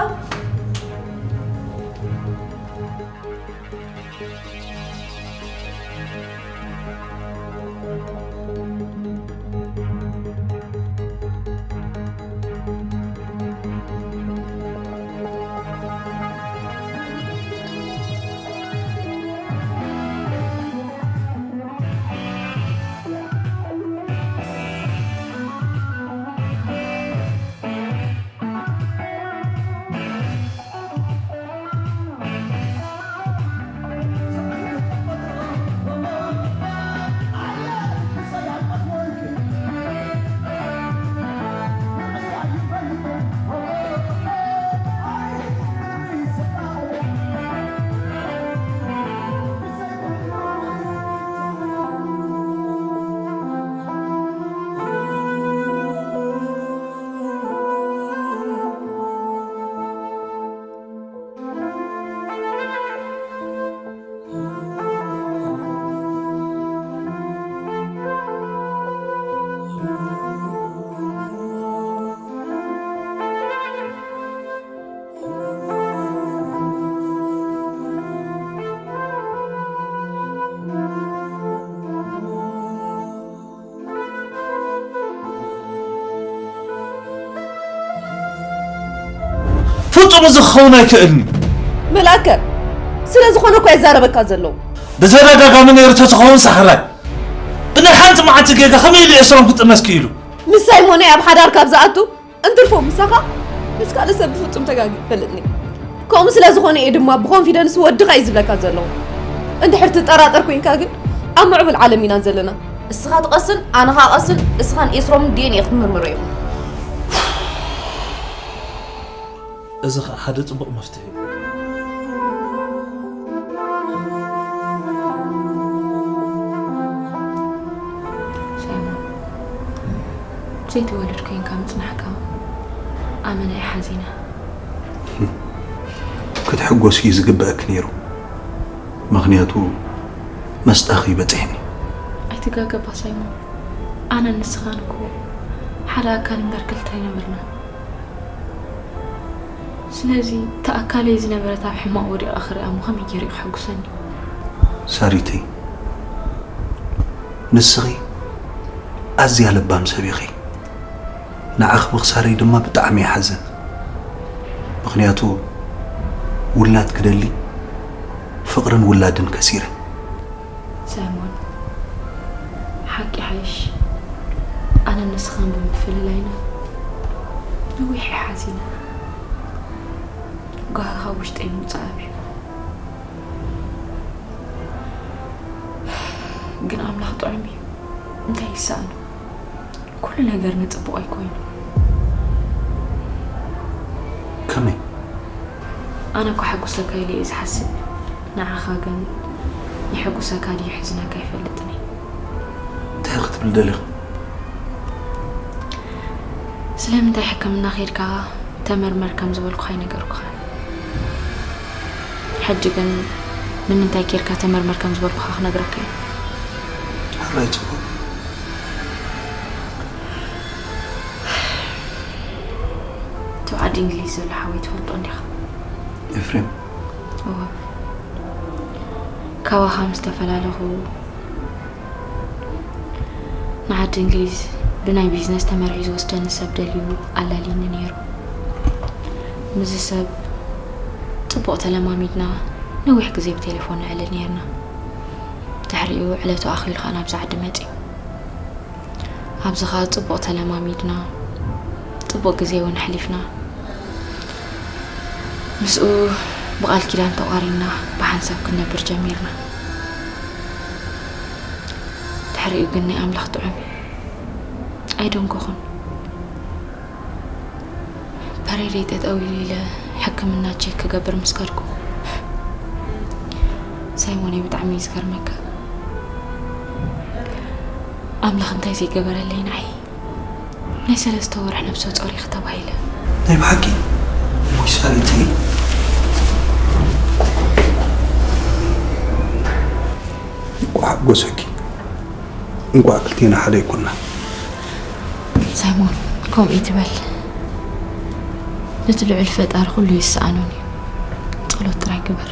ፍጹም እዚ ክኸውን ኣይክእልን እዩ። መልኣከ፣ ስለ ዝኾነ እኮ የዛረበካ ዘለዉ። ብተደጋጋሚ ነይሩ ተዝኸውን ሳሕራይ። ብናይ ሓንቲ መዓልቲ ጌጋ ከመይ ኢሉ ኤስሮም ክጥመስ ክኢሉ? ምስ ሳይሞነይ ኣብ ሓዳር ካብ ዝኣቱ እንትርፎ ምሳኻ ምስ ካልእ ሰብ ብፍጹም ተጋግዩ ይፈልጥኒ። ከምኡ ስለ ዝኾነ እየ ድማ ብኮንፊደንስ ወድኻ እዩ ዝብለካ ዘለኹ። እንድሕር ትጠራጠር ኮይንካ ግን ኣብ ምዕቡል ዓለም ኢና ዘለና። እስኻ ትቐስን፣ ኣነ ኸኣ ቀስን፣ እስኻን ኤስሮምን ዲ ኤን ኤ ክትምርምሩ ኢኹም። እዚ ኸኣ ሓደ ጽቡቕ መፍትሒ እዩ። ሳይሞን፣ ዘይትወልድ ኮይንካ ምጽናሕካ ኣመና እየ ሓዚነ። ክትሕጎስ እዩ ዝግበኣኪ ነይሩ፣ ምኽንያቱ መስጣኺ በጺሕኒ። ኣይትጋገባ ሳይሞን፣ ኣነን ንስኻን እኮ ሓደ ኣካል እምበር ክልተ ኣይነበርናን። ስለዚ እታ ኣካለይ ዝነበረት ኣብ ሕማቕ ወዲቓ ክሪኣ እሞ ከመይ ገይሩ እዩ ከሐጉሰኒ? ሳሪተይ፣ ንስኺ ኣዝያ ለባም ሰብ ኢኺ። ንዓኺ ምኽሳረይ ድማ ብጣዕሚ ይሓዝን። ምኽንያቱ ውላድ ክደሊ ፍቕርን ውላድን ከሲረ። ሳይሞን፣ ሓቂ ሓይሽ ኣነን ንስኻን ብምፍልላይና ነዊሕ እየ ሓዚነ። ጓሂ ካብ ውሽጠይ ምውጻእ ኣብዩ። ግን ኣምላኽ ጥዑም እዩ። እንታይ ይሰኣኖ? ኩሉ ነገር ንጽቡቕ ኣይኮይኑ። ከመይ? ኣነ እኮ ሓጉሰካ ኢለ እየ ዝሓስብ። ንዓኻ ግን የሐጉሰካ ድዩ የሕዝነካ ኣይፈልጥን እየ። እንታይ ክትብል ደሊኻ? ስለምንታይ ሕክምና ኬድካ ተመርመር ከም ዝበልኩኻ ኣይነገርኩኻን። ሕጂ ግን ንምንታይ ኬድካ ተመርመር ከም ዝበልኩኻ ክነግረካ እየ። ሕራይ ጽቡቕ። እቲ ኣብ ዓዲ እንግሊዝ ዘሎ ሓወይ ትፈልጦ እንዲኻ? ኤፍሬም። እወ። ካባኻ ምስ ተፈላለኹ ንዓዲ እንግሊዝ ብናይ ቢዝነስ ተመርዒ ዝወስደኒ ሰብ ደልዩ ኣላልዩኒ ነይሩ። ምስዚ ሰብ ጽቡቕ ተለማሚድና ነዊሕ ግዜ ብቴሌፎን ነዕልል ነይርና። ድሕሪኡ ዕለቱ ኣኺሉ ኸኣ ናብዚ ዓዲ መጺኡ። ኣብዚ ኸኣ ጽቡቕ ተለማሚድና፣ ጽቡቕ ግዜ እውን ኣሕሊፍና። ምስኡ ብቓል ኪዳን ተቋሪንና ብሓንሳብ ክንነብር ጀሚርና። ድሕሪኡ ግን ናይ ኣምላኽ ጥዑም እዩ። ኣይደንጎኹን። ፐሬደይ ጠጠው ኢሉ ኢለ ሕክምና ቼክ ክገብር ምስ ከድኩ ሳይሞነይ ብጣዕሚ እዩ ዝገርመካ። ኣምላኽ እንታይ ዘይገበረለይ ንዓይ። ናይ ሰለስተ ወርሒ ነብሰ ጾር ኢኺ ተባሂለ። ናይ ብሓቂ? ውይ ሳሪተይ፣ እንቋዕ ሓጎሰኪ። እንቋዕ ክልቴና ሓደ ኣይኮንና። ሳይሞን፣ ከምኡ ይትበል። ነቲ ልዑል ፈጣሪ ኩሉ ይሰኣኖን እዩ። ጸሎት ጥራይ ግበር።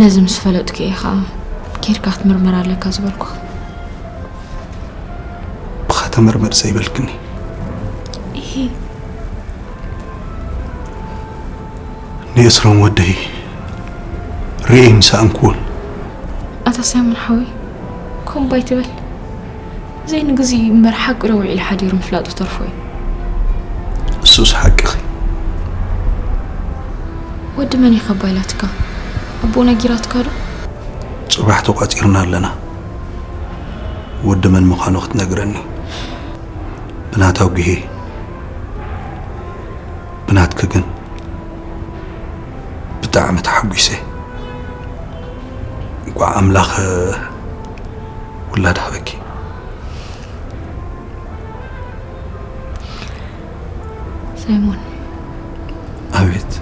ነዚ ምስ ፈለጥኩ እየ ኸኣ ኬድካ ክትምርመር ኣለካ ዝበልኩኻ። ብኻ ተመርመር ዘይበልክኒ? እሂ። ንኤስሮም ወደይ ርእየ ምሰኣንክዎን። ኣታ ሳይሞን ሓወይ፣ ከምኡ ኣይትበል። ዘይንግዜኡ እምበር ሓቂ ዶ ውዒሉ ሓዲሩ ምፍላጡ ተርፎ እዩ። እሱስ ሓቅኺ። ወዲ መን ኢኻ ኣባ ኢላትካ? ኣቦኡ ነጊራትካ ዶ? ጽባሕ ተቋጺርና ኣለና። ወዲ መን ምዃኑ ክትነግረኒ። ብናታ ጒሄ፣ ብናትኪ ግን ብጣዕሚ ተሓጒሰ። እንቋዕ ኣምላኽ ውላድ ሃበኪ። ሳይሞን፣ ኣቤት።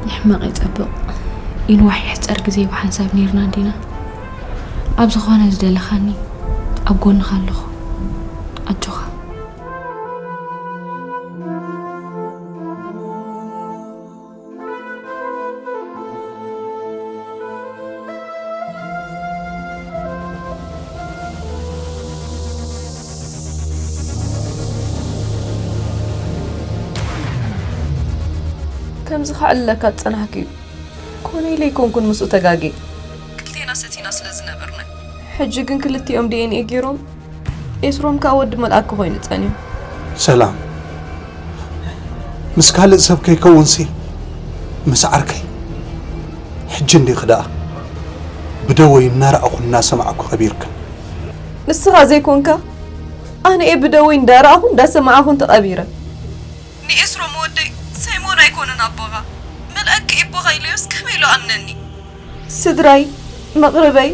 ይሕመቕ ይጸብቕ፣ ይንዋሕ ይሕጸር ግዜ ብሓንሳብ ኔርና እንዲና። ኣብ ዝኾነ ዝደለኻኒ ኣብ ጎንኻ ኣለኹ። ኣጆኻ። ከምዚ ከዕልለካ ዝጸናሕኩ እዩ። ኮነ ኢለ ኣይኮንኩን ምስኡ ተጋግየ። ክልቴና ሰቲና ስለ ዝነበርና። ሕጂ ግን ክልቲኦም ዲ ኤን ኤ ገይሮም፣ ኤስሮም ከኣ ወዲ መልኣክ ኮይኑ ጸኒሑ። ሰላም፣ ምስ ካልእ ሰብ ከይከውንሲ ምስ ዓርከይ። ሕጂ እንዲኺ ደኣ። ብደወይ እናረኣኹ እናሰማዕኩ ከቢርክን። ንስኻ ዘይኮንካ ኣነ እየ ብደወይ እንዳረኣኹ እንዳሰማዕኹን ተቐቢረ። ንኤስሮም ወደይ ሳይሞን ኣይኮነን ኣቦኻ። መልኣክ ኣቦኻ ኢለዮስ ከመይ ኢሉ ኣምነኒ? ስድራይ፣ መቕርበይ፣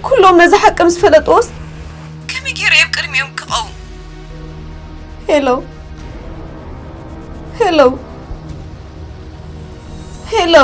ኩሎም ነዚ ሓቂ ምስ ፈለጥዎስ ከመይ ገይረ እየ ኣብ ቅድሚኦም ክቐውም? ሄሎ፣ ሄሎ፣ ሄሎ።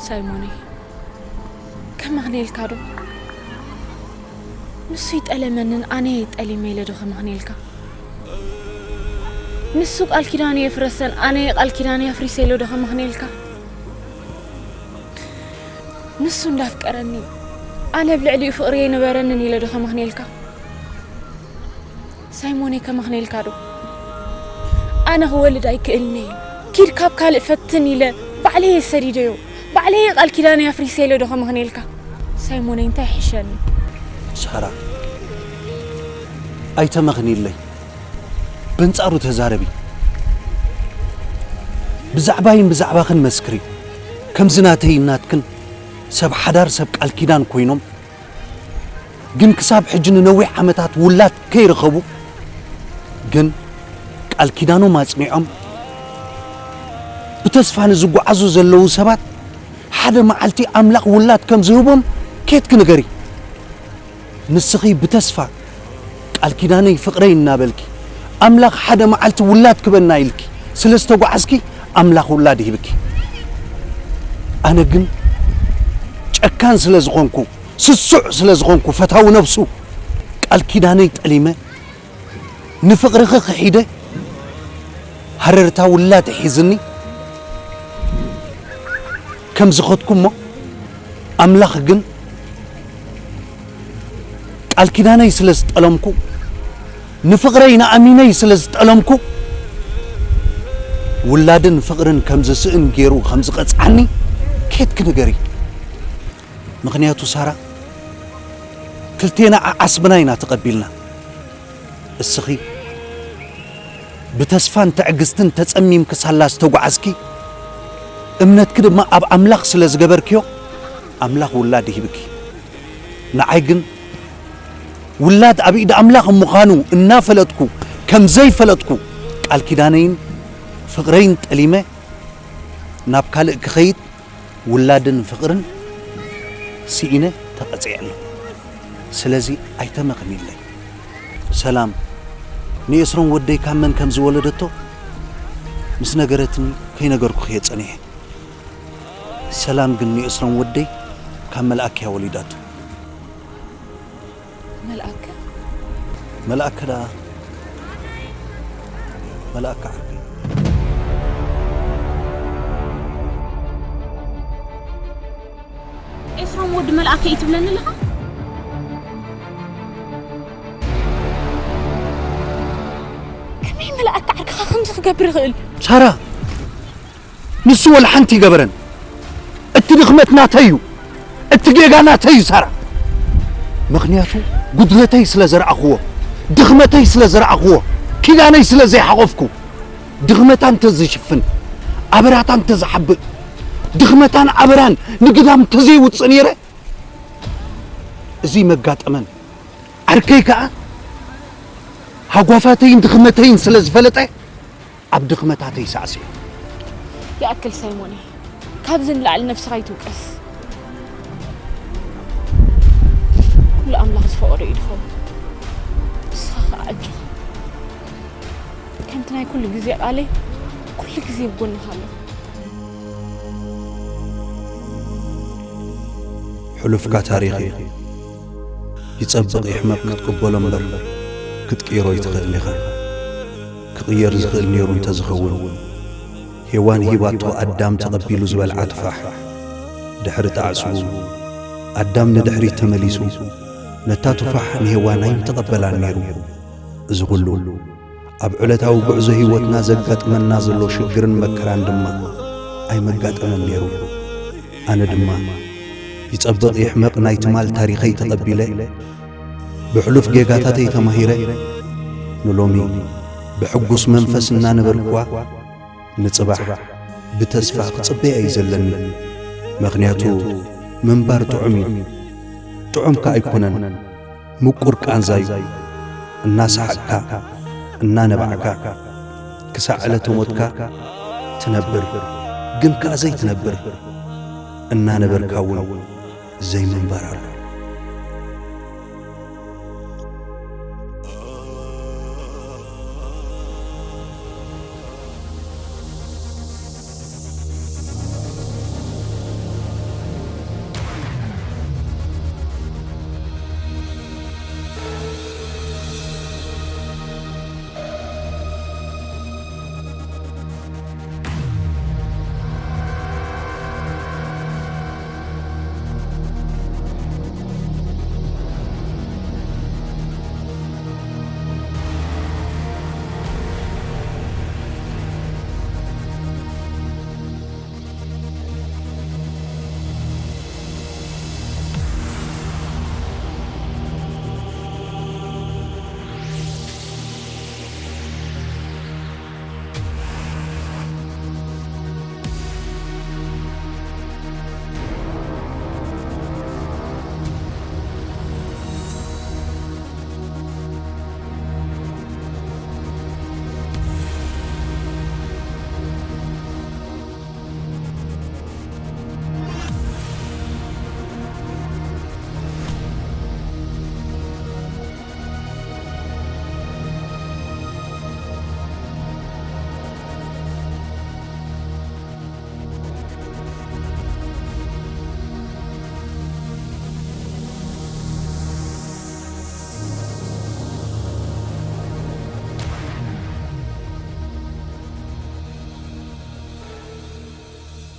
ሳይሞነይ፣ ከመኽንየልካ ዶ? ንሱ ይጠለመንን ኣነ ጠሊመ ኢለ ዶ ከመኽንየልካ? ንሱ ቃል ኪዳኑ የፍረሰን ኣነ ቃል ኪዳኑ የፍሪሰ ኢለ ዶ ከመኽንየልካ? ንሱ እንዳፍቀረኒ ኣነ ኣብ ልዕሊኡ ፍቕሪ የነበረንን ኢለ ዶ ከመኽንየልካ? ሳይሞነይ፣ ከመኽንየልካ ዶ? ኣነ ክወልድ ኣይክእልን'የ። ኪድ ካብ ካልእ ፈትን ኢለ ባዕለየ ሰዲደዮ። ባዕለየ ቃል ኪዳነይ ኣፍሪሰ ኢለ ዶ ከመኽንየልካ? ሳይሞነይ፣ እንታይ ይሕሸኒ? ሳራ፣ ኣይተመኽንይለይ። በንጻሩ ተዛረቢ። ብዛዕባይን ብዛዕባኽን መስክሪ። ከምዚ ናተይን ናትክን ሰብ ሓዳር ሰብ ቃል ኪዳን ኮይኖም ግን ክሳብ ሕጂ ንነዊሕ ዓመታት ውላድ ከይረኸቡ፣ ግን ቃል ኪዳኖም ኣጽኒዖም ብተስፋ ንዝጓዓዙ ዘለዉ ሰባት፣ ሓደ መዓልቲ ኣምላኽ ውላድ ከም ዝህቦም ኬትኪ ንገሪ። ንስኺ ብተስፋ ቃል ኪዳነይ ፍቕረይ እናበልኪ፣ ኣምላኽ ሓደ መዓልቲ ውላድ ክበና ኢልኪ ስለ ዝተጓዓዝኪ፣ ኣምላኽ ውላድ ይህብኪ። ኣነ ግን ጨካን ስለ ዝኾንኩ፣ ስሱዕ ስለ ዝኾንኩ፣ ፈታዊ ነብሱ፣ ቃል ኪዳነይ ጠሊመ፣ ንፍቕርኺ ክሒደ፣ ሃረርታ ውላድ ሒዝኒ ከም ዝኸድኩ እሞ፣ ኣምላኽ ግን ቃል ኪዳነይ ስለ ዝጠለምኩ፣ ንፍቕረይ ንኣሚነይ ስለ ዝጠለምኩ፣ ውላድን ፍቕርን ከም ዝስእን ገይሩ ከም ዝቐጽዓኒ ኬትኪ ንገሪ። ምኽንያቱ ሳራ፣ ክልቴና ዓዓስብና ኢና ተቐቢልና። እስኺ ብተስፋን ትዕግስትን ተጸሚምኪ ሳላ ዝተጓዓዝኪ፣ እምነትኪ ድማ ኣብ ኣምላኽ ስለ ዝገበርክዮ፣ ኣምላኽ ውላድ ይህብኪ። ንዓይ ግን ውላድ ኣብ ኢድ ኣምላኽ ምዃኑ እናፈለጥኩ፣ ከም ዘይፈለጥኩ፣ ቃል ኪዳነይን ፍቕረይን ጠሊመ ናብ ካልእ ክኸይድ ውላድን ፍቕርን ስኢነ ተቐጺዐ ኣለኹ። ስለዚ ኣይተመኽንይለይ። ሰላም ንኤስሮም ወደይ ካብ መን ከም ዝወለደቶ ምስ ነገረትኒ ከይነገርኩኺ እየ ጸኒሐ። ሰላም ግን ንኤስሮም ወደይ ካብ መልኣክ እያ ወሊዳቶ። መልኣከ? መልኣከ ደኣ፣ መልኣከ ዓርከይ። ኤፍሮም ወዲ መልኣከ እዩ ትብለኒ ኣለኻ? ከመይ መልኣከ ዓርክኻ ከምዚ ክገብር ይኽእል? ሳራ፣ ንሱ ወላ ሓንቲ ይገበረን። እቲ ድኽመት ናተይ እዩ። እቲ ጌጋ ናተይ እዩ ሳራ። ምኽንያቱ ጉድለተይ ስለ ዘርኣኽዎ፣ ድኽመተይ ስለ ዘርኣኽዎ፣ ኪዳነይ ስለ ዘይሓቖፍኩ፣ ድኽመታ እንተዝሽፍን፣ ኣበራታ እንተዝሓብእ፣ ድኽመታን ኣበራን ንግዳም እንተዘይውፅእ ነይረ፣ እዚ መጋጠመን። ዓርከይ ከኣ ሃጓፋተይን ድኽመተይን ስለ ዝፈለጠ፣ ኣብ ድኽመታተይ ሳዕስዑ። ይኣክል ሳይሞነይ፣ ካብዚ ንላዕሊ ነብስኻ ኣይትውቀስ። ኩሉ ኣምላኽ ዝፈቐዶ እዩ ዝኸውን። ንስኻ ኸዓ ኣጆኻ። ከምቲ ናይ ኩሉ ግዜ ቃለይ፣ ኩሉ ግዜ ኣብ ጎንኻ ኣለኹ። ሕሉፍካ ታሪኽ እዩ። ይጸብቕ ይሕመቕ ክትቅበሎ እምበር ክትቅይሮ ኣይትኽእልን ኢኻ። ክቕየር ዝኽእል ነይሩ እንተዝኸውን፣ ሄዋን ሂባቶ ኣዳም ተቐቢሉ ዝበልዓ ቱፋሕ ድሕሪ ጣዕስኡ፣ ኣዳም ንድሕሪት ተመሊሱ ነታ ቱፋሕ ንሄዋን ኣይምተቐበላን ነይሩ። እዚ ኹሉ ኣብ ዕለታዊ ጉዕዞ ህይወትና ዘጋጥመና ዘሎ ሽግርን መከራን ድማ ኣይመጋጠመን ነይሩ። ኣነ ድማ ይጸብቕ ይሕመቕ ናይ ትማል ታሪኸይ ተቐቢለ፣ ብሕሉፍ ጌጋታተይ ተማሂረ፣ ንሎሚ ብሕጉስ መንፈስ እናነበርኩዋ፣ ንጽባሕ ብተስፋ ክጽበያ እዩ ዘለኒ። ምኽንያቱ ምንባር ጥዑም እዩ። ጥዑም ከኣ ኣይኮነን፣ ምቁር ቃንዛ እዩ። እናሰሓቕካ፣ እናነባዕካ፣ ክሳዕ ዕለተ ሞትካ ትነብር፣ ግን ከኣ ዘይትነብር፣ እናነበርካ እውን ዘይምንባር ኣሎ።